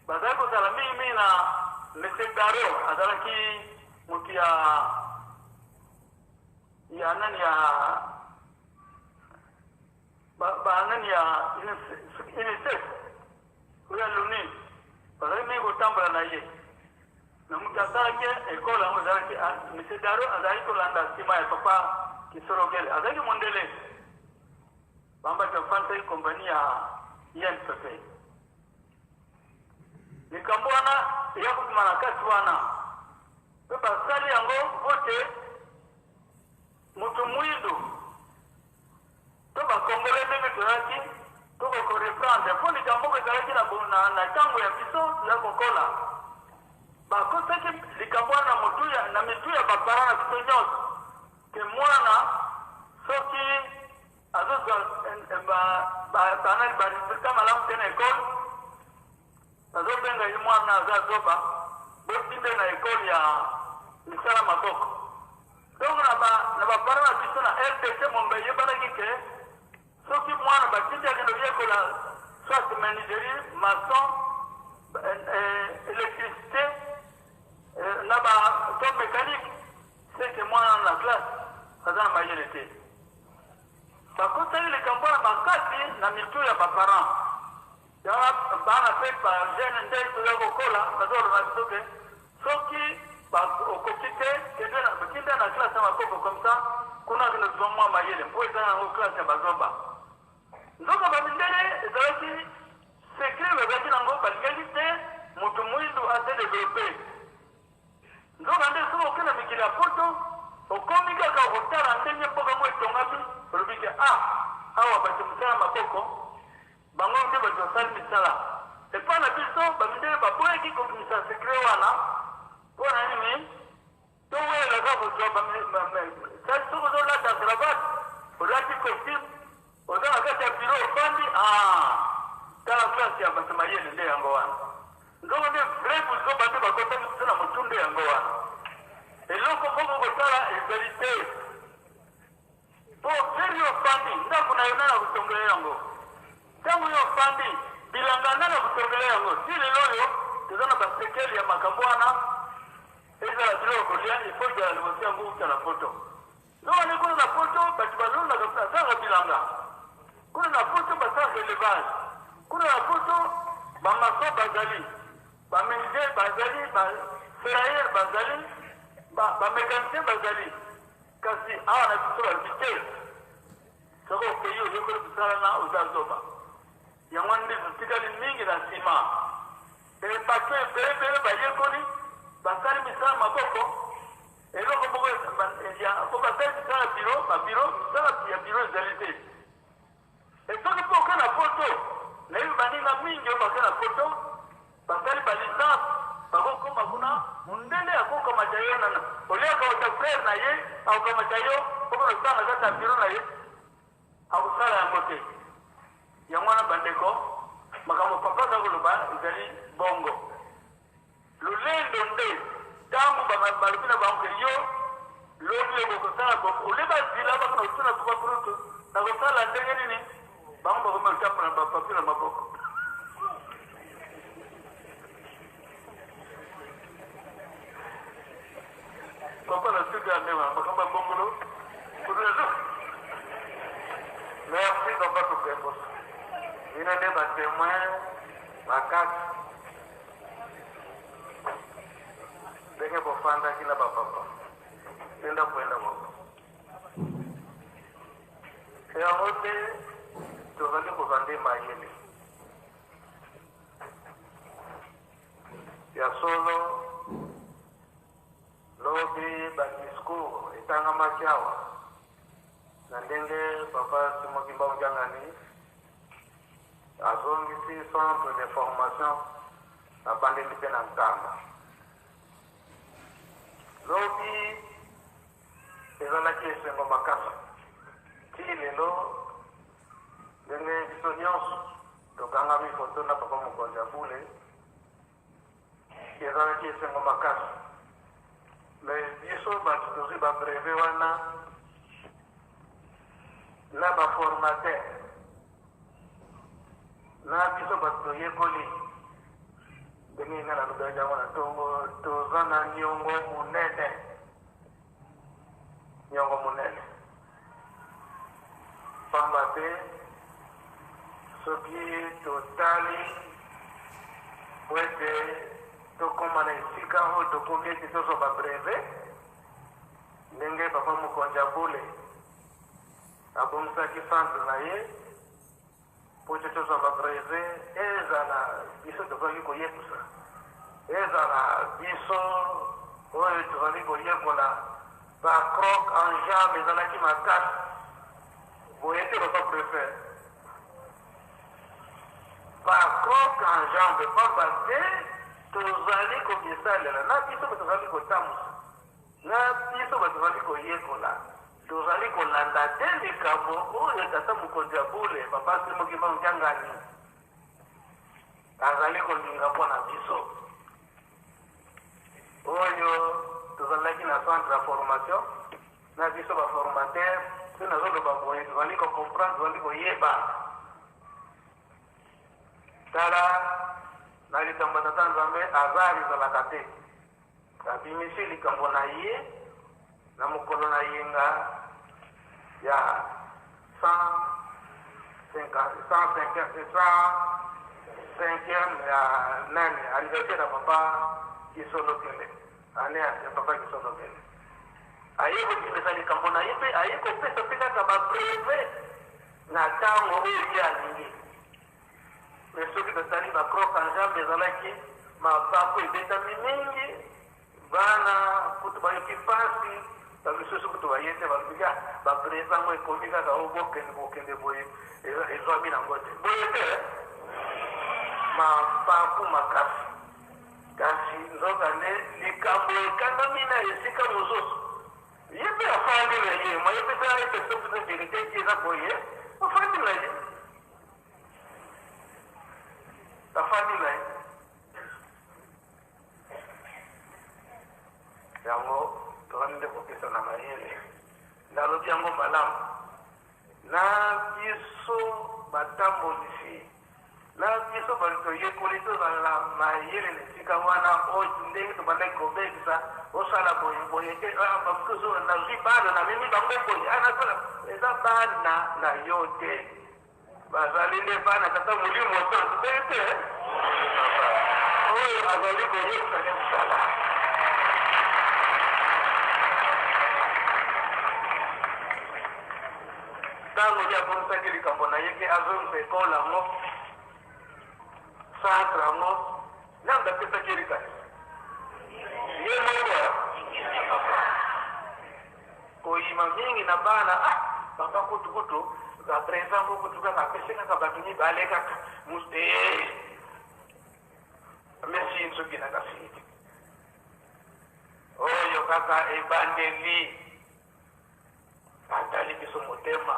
B: Bazalaki kozala mingi mingi na Monsieur Garo, azalaki moto ya ya nani ya ba, ba nani ya UNICEF oyo ya l'ONU, bazalaki mingi kotambola na ye na moto asalaki ekole yango ezalaki ah, Monsieur Daro azalaki kolanda nsima ya papa Kisolokele, azalaki mondele bambaki afandisaki kompani ya INPP. Likambo wana eya kobima na kati wana, mpe basali yango mpo te moto mwindo to bakongole ndenge tozalaki tokokoreprendre mpo likambo moko ezalaki na ntango ya biso ya kokola bakosaki likambo wana na mitu ya bapara na biso nyonso ke mwana soki azozwa banani ba resultat malamu te na ekole bazobenga ye mwana aza zoba botinde na ekole ya misala maboko donc na baparent na biso na rdc mombe eyebanaki ke soki mwana batindi akende koyekola soit menuiserie maçon électricité na ba to mécanique seke mwana na classe aza na mayele te. Bakotaki likambo wana makasi na mitu ya ba parents. Yango bana pe ba jeune nde toza kokola baza koloba na biso ke soki okoki te kende na tinda na classe ya maboko comme ça kuna akende kozwa mwa mayele mpo eza yango classe ya bazoba. Nzoka ba mindele ezalaki secret bazalaki nango balingaki te moto mwindu a se developper. Nzokande, soki okei na mikili ya Poto, okomi kaka kotala ndenge mboka yango etongami, olobi ke, Ah, awa bato ya mosala ya maboko, bango nde bato basali misala. Epai na biso, bamindele baboyaki kobimisa sekre wana. Mpo na nini? Towelelaka kozwa soki ozolata cravate, olati costume, Oza na kati ya bureau ofandi aah tala classe ya bato mayele nde yango wana nzoko nde vrai buzoba nde bakotaki biso na mutu nde yango wana eloko moko kosala ezali te po heure yo ofandi ndako na yo nani akotongela yango ntango yo ofandi bilanga nani akotongela yango ti lelo oyo toza na basekele ya makambo wana ezala biloko kolia il faut ezala liboso yango uta na poto. Nzokande kuna na poto batu balonaka basalaka bilanga, kuna na poto basalaka elevage, kuna na poto ba maçon bazali, ba menuisier bazali, ba ferrailleur bazali, ba mecanicien bazali. Kasi awa na biso balobi te, soki okeyi oyekoli mosala na oza zoba. Yango wana nde totikali mingi na nsima. E bato ebele ebele bayekoli basali misala maboko Eloko moko ya po basali misala bureau, ba bureau, misala ya bureau ezali te. Et soki mpe oke na poto, nayebi baninga mingi oyo bake na poto, basali ba licence, bakokoma kuna, mundele akokamata yo na olie akamata frère na ye, akokamata yo okona kosala na kati ya bureau na ye, akosala yango te. Yango wana bandeko, makambo papa aza koloba ezali bongo. Lolendo nde tangu ba balobi na bango ke yo lobi okoki kosala bo olie bazila baka na kotuna papa kulutu nakosala ndenge nini bango bakomi kotambola na bapapier na maboko. Papa na suka ya ndenge wana makambo ya bongolo kutu.
E: Merci papa Tokembos. Bino nde ba temoin makasi. Ndenge bofandaki na bapapa te ndako enda moko yango te tozali kozwa nde mayele ya solo. Lobi badiscours etangamaki awa na ndenge papa Simon Kimbangu Kiangani azongisi centre de formation abandeli mpe na Nkamba. Lobi ezalaki esengo makasi tii lelo ndenge biso nyonso tokangami foto na papa mokonzi ya bule. Ezalaki esengo makasi mais biso batu tozui ba brevet wana na ba formateur na biso batu toyekoli ndenge nga nalobelaki yango na tongo toza na niongo monene niongo monene pamba te soki totali po ete tokoma na esika oyo tokomi ete tozwa ba brevet ndenge papa mokonzi ya bule abongisaki centre na ye po ete tozwa ba brevet ezala biso tozali koyekusa ezala biso oyo tozali koyekola ba croc en jambe ezalaki makasi boye te papa prefet ba croc en jambe pamba te tozali komisalela na biso tozali kotambusa Na biso bato tozali koyekola, tozali kolanda te likambo oyo tata mokonzi ya bule, Papa Simon Kimbangu Kiangani, azali kolinga mpo na biso. Oyo tozalaki na centre ya formation, na biso ba formateurs, soki nazoloba boye, tozali ko comprendre, tozali koyeba. Tala, na likambo ya tata Nzambe, hasard ezalaka te. Abimisi likambo na ye na mokolo na yenga ya Cinquième ya nani anniversaire ya papa Kisolokele, annee ya papa Kisolokele. Aye kobimisa likambo na ye mpe aye kopesa mpe kaka ba brevet na tango oyo ye alingi. Mais soki totali ba croc en jambe ezalaki mabaku ebetami mingi, bana kutu bayoki pasi, ba misusu kutu baye te, balobi ah ba brevet yango ekomi kaka oh bokende bokende boye ezwami nango te. Boye te eh? Mabaku makasi. Kasi nzokande likambo ekangami na esika mosusu. Ye mpe afandi na ye, moye mpe ta ete soki mpe verite eza boye, afandi na ye. Afandi na ye. Yango tozali nde kopesana mayele. Nalobi yango malamu. Na biso batambolisi, na biso bato toyekoli, tozala na mayele na esika wana oyo ndenge tobandaki kobebisa, osala boye boye te, ah, bamosusu nazwi bana namemi bango boye, ah, nasala eza bana na yo te, bazali nde bana tata Molimo Santu te te oyo azali koyebisa nde mosala. Ntango ye abongisaki likambo na ye ke azongisa ekole yango, centre yango, nani apesaki ye likanisi? Ye moko. Koyima mingi na bana, ah papa kutu kutu ba present ngo kutu kaka apesi kaka bato mibale kaka eh amesi nsoki na kasi oyo kaka ebandeli. Atali biso motema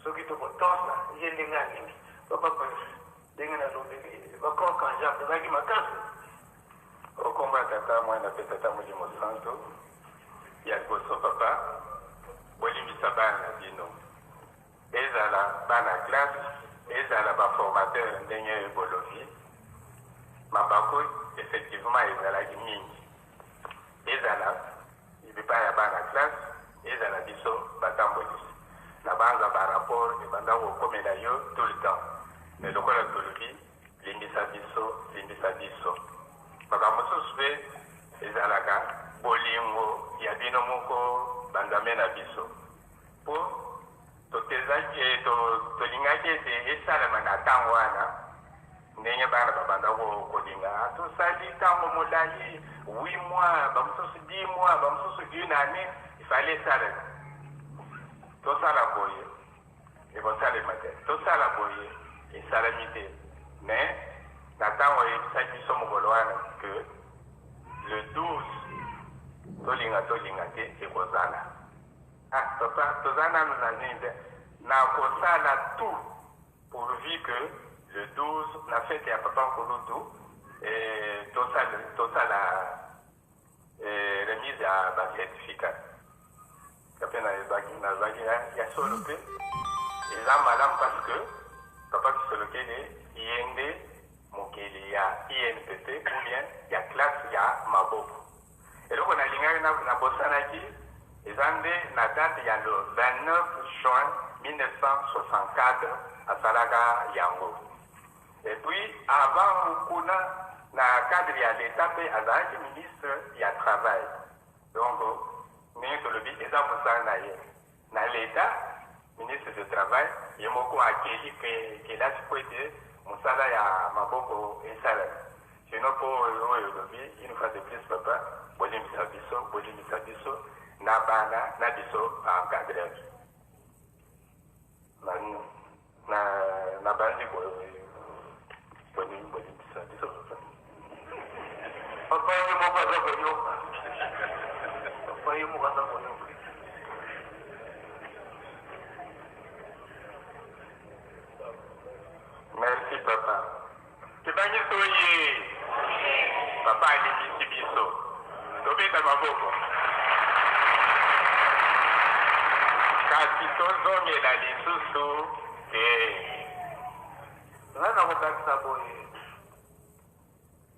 E: soki tokotosa ye ndenge alingi. Papa Prince, ndenge nalobeli ba croc en jambe ezalaki makasi.
B: O kombo ya Tata, Mwana pe Tata Molimo Santu, ya liboso papa, bolimbisa bana na bino, ezala bana classe, ezala ba formateurs ndenge bolobi, mabaku effectivement ezalaki mingi, ezala epai ya bana classe, ezala biso batambolisi. Nabanza ba rapport ebanda kokomela yo tout le temps, mais lokola tolobi limbisa biso, limbisa biso. Makambo mosusu pe ezalaka bolingo ya bino moko ba nzambe na biso, po totezaki, tolingaki ete esalema na tango wana. Ndenge bana babanda kolinga, tosali tango molayi, 8 mois, ba mosusu 10 mois, ba mosusu une annee, il fallait esalema. Tosala boye, ekosalema te. Tosala boye, esalami te. Mais na tango oyebisaki biso mokolo wana que le 12 tolinga tolinga te ekozala. Ah papa, toza nanu na nini te, nakosala tout Pourvu que le 12 na fete ya papa nkulutu eh, tosala, tosala eh, remise ya ba certificat nga mpe nayebaki nazalaki ya, ya solo mpe eza malamu parce que papa Kisolokele ye nde mokeli ya INPP ou bien ya classe ya maboko. Eloko nalingaki nabosanaki eza nde na date ya le 29 juin 1964 asalaka yango. Et puis avant kuna na cadre ya l'etat mpe azalaki ministre ya travail. Donc ndenge tolobi eza mosala na ye na l'etat, ministre de travail ye moko akeli kelasi mpo ete mosala ya maboko esalema. Sinon po oyo olobi une fois de plus papa bolimbisa biso bolimbisa biso na bana na biso ba encadreur na na na bandi bolimbisa biso papa.
E: Papa ye moko aza koyoka. Papa ye moko aza koyoka.
B: Merci papa. Tobangi soye papa alimbisi biso tobeta maboko kasi tozongela lisusu te.
E: Ngai nakobakisa boye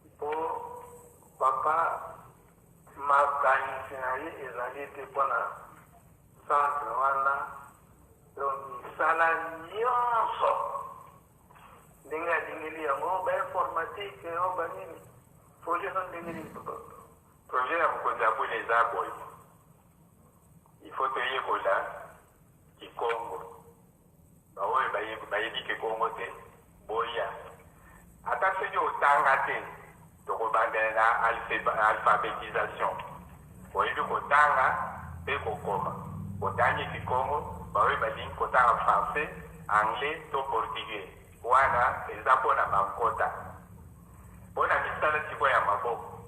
E: mpo papa makanisi na ye ezali te mpo na centre wana, donc misala nyonso ndenge alingeli yango. Bainformatique o banini, projet eza ndenge nini, papa?
B: Projet ya mokonzi ya bule eza boye: il faut toyekola kikongo. Baoyo bayebi kikongo te, boya. Ata soki otanga te, tokobandela na alphabétisation. Oyebi kotanga mpe kokoma, otangi kikongo. Baoyo balingi kotanga français, anglais to portugais, wana eza mpona bankota. Mpona misala sikoyo ya maboko,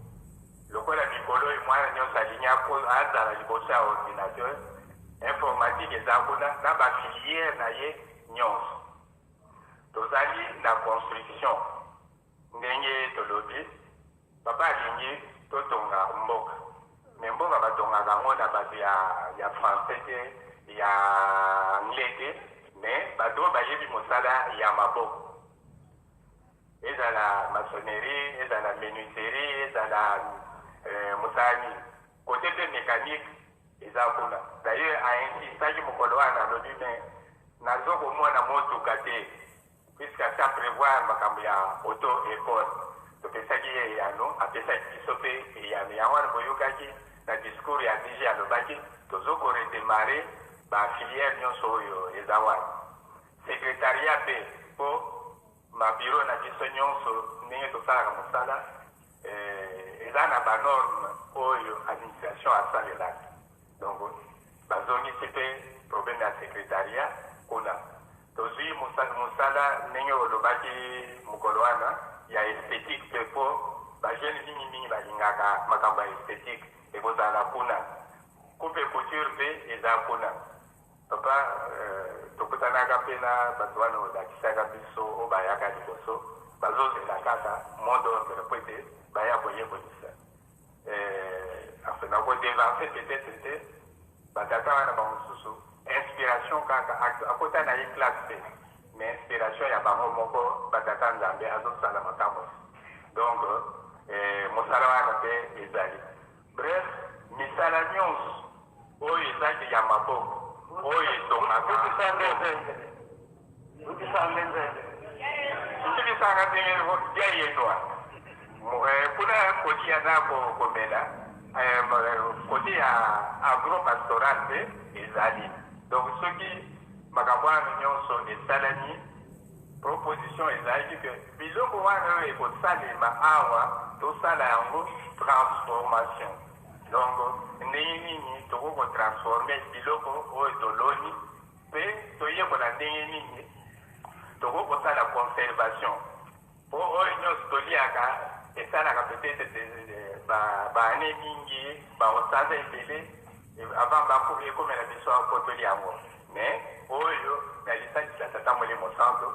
B: lokola mikolo oyo mwana nyonso alingi azala liboso ya ordinateur, informatique eza kuna na bafilière na ye nyonso. Tozali na construction. Ndenge tolobi, papa alingi totonga mboka, me mboka batongaka yango na bato ya français te, ya anglais te, me bato oyo bayebi mosala ya maboko, ezala maçonnerie, ezala menuiserie, ezala mosala nini, côté mpe mécanique eza kuna. D'ailleurs ainsistaki mokolo wana, alobi: "Me nazokomona motuka te", puisque asa prévoir makambo ya auto école. Topesaki ye eyano, apesaki biso mpe eyano. Yango wana boyokaki na discours ya DG, alobaki tozokoredémarrer bafilière nyonso oyo eza wana. Secrétariat mpe, mpo mabiro na biso nyonso, ndenge tosalaka mosala, eza na banorme oyo administration asalelaka. Donc bazongisi mpe problème ya secrétariat kuna. Tozwi mosala, ndenge olobaki mokolo wana, ya esthétique mpe, mpo bajeune mingimingi balingaka makambo ya esthétique, ekozala kuna. Coupe couture mpe eza kuna. Papa, tokutanaka mpe na bato wana olakisaka biso, oyo bayaka liboso, bazozela kaka mot d'ordre po ete baya koyekolisa. Enfin, nakodevancer peut-être te. Batata wana bamosusu, inspiration kaka, akota na ye classe te, mais inspiration ya bango moko, batata Nzambe azosala makambo. Donc mosala wana mpe ezali. Bref, misala nyonso oyo ezaki ya maboko, oyo etongaka. Nzibisanga ndenge ya yedwa kuna kolia na komela, côté ya agropastoral mpe ezali. Donc soki makambo wana nyonso esalami, proposition ezalaki ke biloko wana oyo ekosalema awa, tosala yango transformation. Donc ndenge nini tokoki kotransformer biloko oyo toloni, mpe toyekola ndenge nini tokoki kosala conservation, po oyo nyonso toliaka esalaka peut-être baane mingi, baosanza ebele avant ekomela biso po tolia yango. Mais oyo na lisalisi ya Tata Molimo Santo,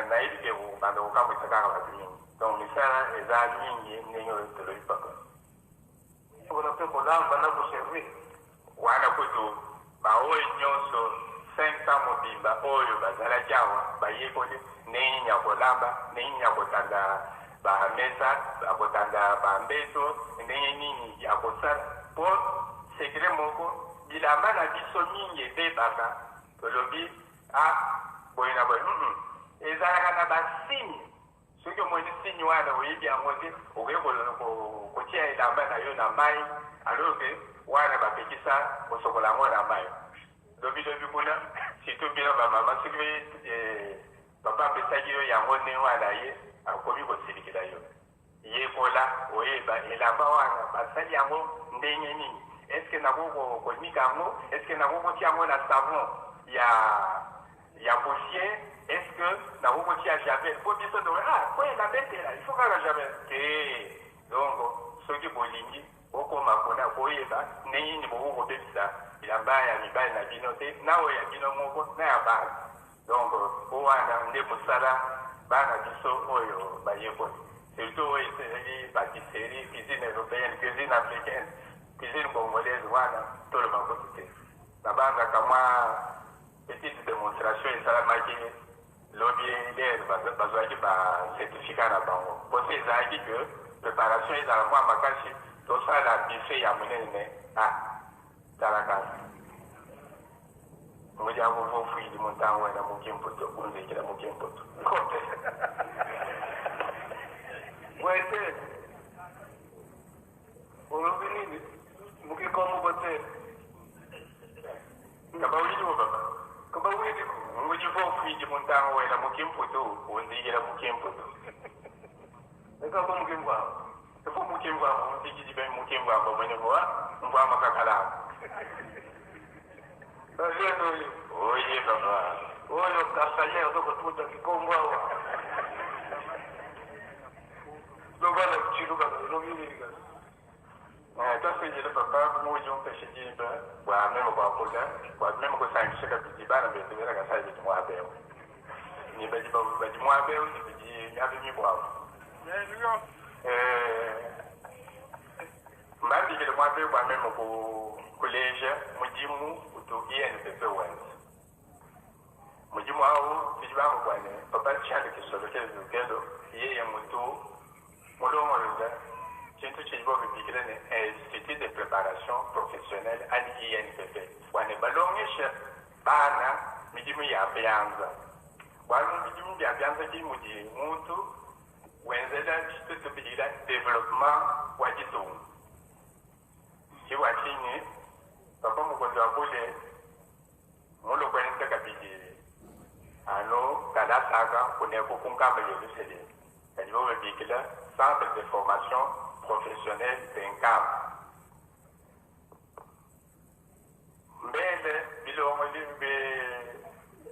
B: nayebi ke banda kokamwisa kaka bato mingi. Donc misala eza mingi ndenge oyo tolobi, papa.
E: Mpona mpe kolamba na koservir.
B: Wana kutu baoyo nyonso 500 mobimba oyo bazalaki awa bayekoli ndenge nini ya kolamba, ndenge nini ya kotanda bamesa, ya kotanda bambeto, ndenge nini ya kosala. Mpo secret moko, bilamba na biso mingi ebebaka, tolobi a boye na boye. Ezalaka na basigne. Soki omoni signe wana, oyebi yango te, okoki kotia elamba na yo na mai, alors que wana bapekisa kosokola yango na mai. Lobilobi kuna, surtout bino bamama, soki papa apesaki yo yango ndenge wana, ye akomi kosilikela yo. Yekola oyeba elamba wana basali yango ndenge nini. Est-ce nakoki konika yango? Est-ce nakoki kotia yango na savon ya poussière? Est-ce que nakoki kotia javel? Po biso to ah po elamba etela, il faut kaka javel te. Donc soki bolingi bokoma mpona koyeba ndenge nini bokoki kobebisa bilamba ya mibali na bino te, na oyo ya bino moko, na ya bana. Donc po wana nde mosala bana biso oyo bayekoli, surtout oyo ezali pâtisserie, cuisine européenne, cuisine africaine, cuisine congolaise, wana toloba kutu te. Nabangaka mwa petite démonstration esalamaki lobi lere bazwaki bacertificat na bango. Mposa ezalaki ke préparation ezala mwa makasi, tosala buffet ya monene. Ah, talaka mujango vofuili muntango wena mukimputo unzekela mukimputo. mubidi muntango wela mukimputu unzigila mukimputu.
E: Ekako mukimvwamba.
B: Efo mukimvwamba unzigili be mukimvwamba mwene mwa mvwamba kakala.
E: Bazendo oyo.
B: Oye papa.
E: Oyo kasanye ozokotuta kikongo awa. Loba na chiluka lobirika.
B: Twasengele papa muji umpeshe diba bwa meme kwakula bwa meme kusangisha kabidi bana betu bena kasai betu mwabewe ni badi badi mwabewe ni badi nyabe mibwabo mbambikile mwabewe bwa meme ku kuleja mudimu utu INPP wenza mudimu awu tudi bamubwane papa Charles Kisolokele Lukelo yeye mutu mulongolola tshintu tshidi babibikila ne Institut de préparation professionnelle ani INPP bwane balongesha bana midimu ya byanza bwalu midimu bya byanza ki mudi muntu wenzela tshintu tubidila développement wa ditunga tshibwa tshinyi papa mukonzi wa bule mulokwenza kabidi ano kalasaka kuneko kunkamba yerusalemu kadi bababikila Centre de formation professionnelle de Nkamba mbele bilongo limbe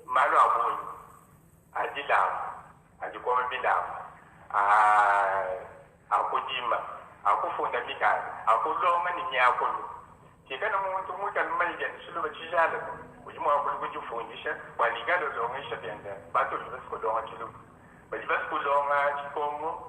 B: malu a bungi a dilamba a dikoma bilamba a kudima a kufunda mikanda a kulonga ne miakulu kikala muntu muikale mumanye biende tshiluba tshijalame udi mua kudifundisha bua nikale ulongesha biende bantu badi basi kulonga tshiluba badi basi kulonga tshikongo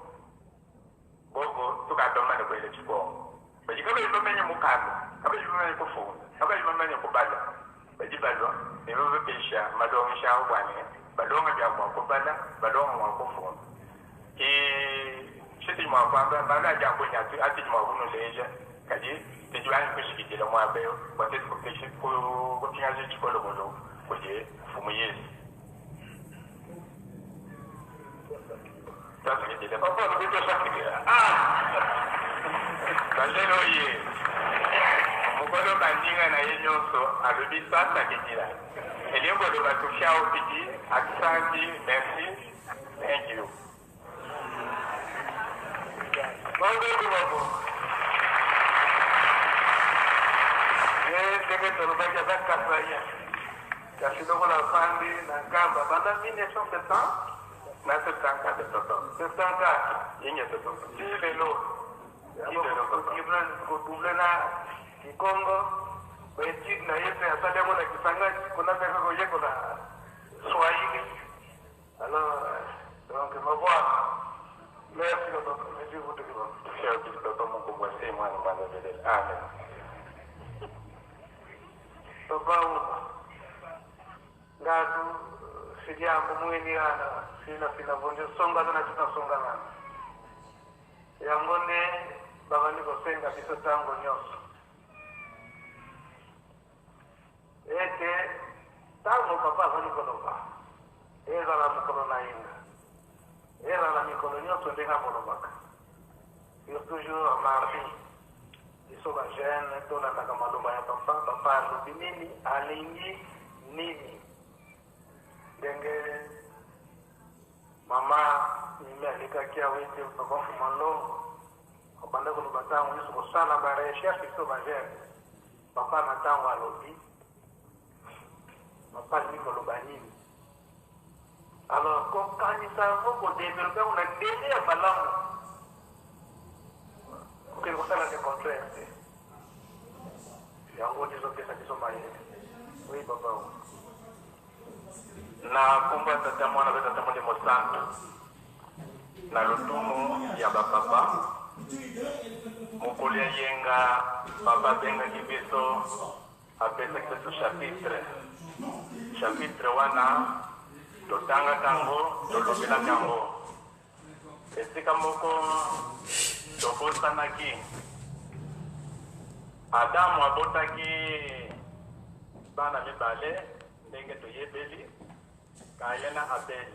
B: bobo tukabamane kuela tshikongo badi kabayi bamanye mukanda kabayi bamanye kufunda kabayi bamanye kubala badi balua ne babapesha malongesha awo bwane balonga bia mua kubala balonga mua kufunda ke tshitudi mua kuamba malu adi abunyi atudi mua kunuleja kadi tudi banji kushikidila muaba eu bua tuetu kupingaja tshikolokolo kudi mfumu Yezu. Twasakidila
E: papa alobi tosakidila ah
B: Kandelo oye mokolo baninga na ye nyonso alobi twasakidila elingi koloba tufia opidi aksanti merci thank you.
E: Maboko mabo. Ye ndenge tolobaki aza kasaïen kasi lokola afandi na Nkamba banda 1970
B: na 74 papa.
E: 74
B: Ingeta papa.
E: Ti lelo.
B: Ti lelo papa.
E: Kodouble na Kikongo baétude na ye mpe asali yango na Kisangani kuna mpe koyekola Swahili. Alors donc mabwana merci papa, merci vutuki papa.
B: Tufia opidi papa mukumbwa se mwana mwana belele amen.
E: Papa uma ngatu siliambo mwinirana sina sina vonde songana na tinasonganana yango nde babandi kosenga biso ntango nyonso ete ntango papa azali koloba ezala mokolo na yenga ezala mikolo nyonso ndenge akolobaka surtout jour mardi biso bajeune tolandaka maloba ya papa. Papa alobi nini, alingi nini, ndenge mama mimi alekaki awa ete papa Mfuma Longo abanda koloba ntango nyonso kosala barecherche. Biso bajeune, papa na ntango alobi, papa alingi koloba nini? Alors kokanisa yango, kodévelopper yango na ndenge ya malamu, okende kosala le contraire te. Yango nde ezopesa biso mayele. Oui papa.
B: Na nkombo ya Tata, Mwana mpe Tata Molimo Santu, na lotumu ya bapapa, mokolo ya yenga papa abengaki biso, apesaki biso chapitre wana totangaka yango, tolobelaka yango. Esika moko tobosanaki, Adamu abotaki bana mibale ndenge toyebeli, Kaye na Abeli.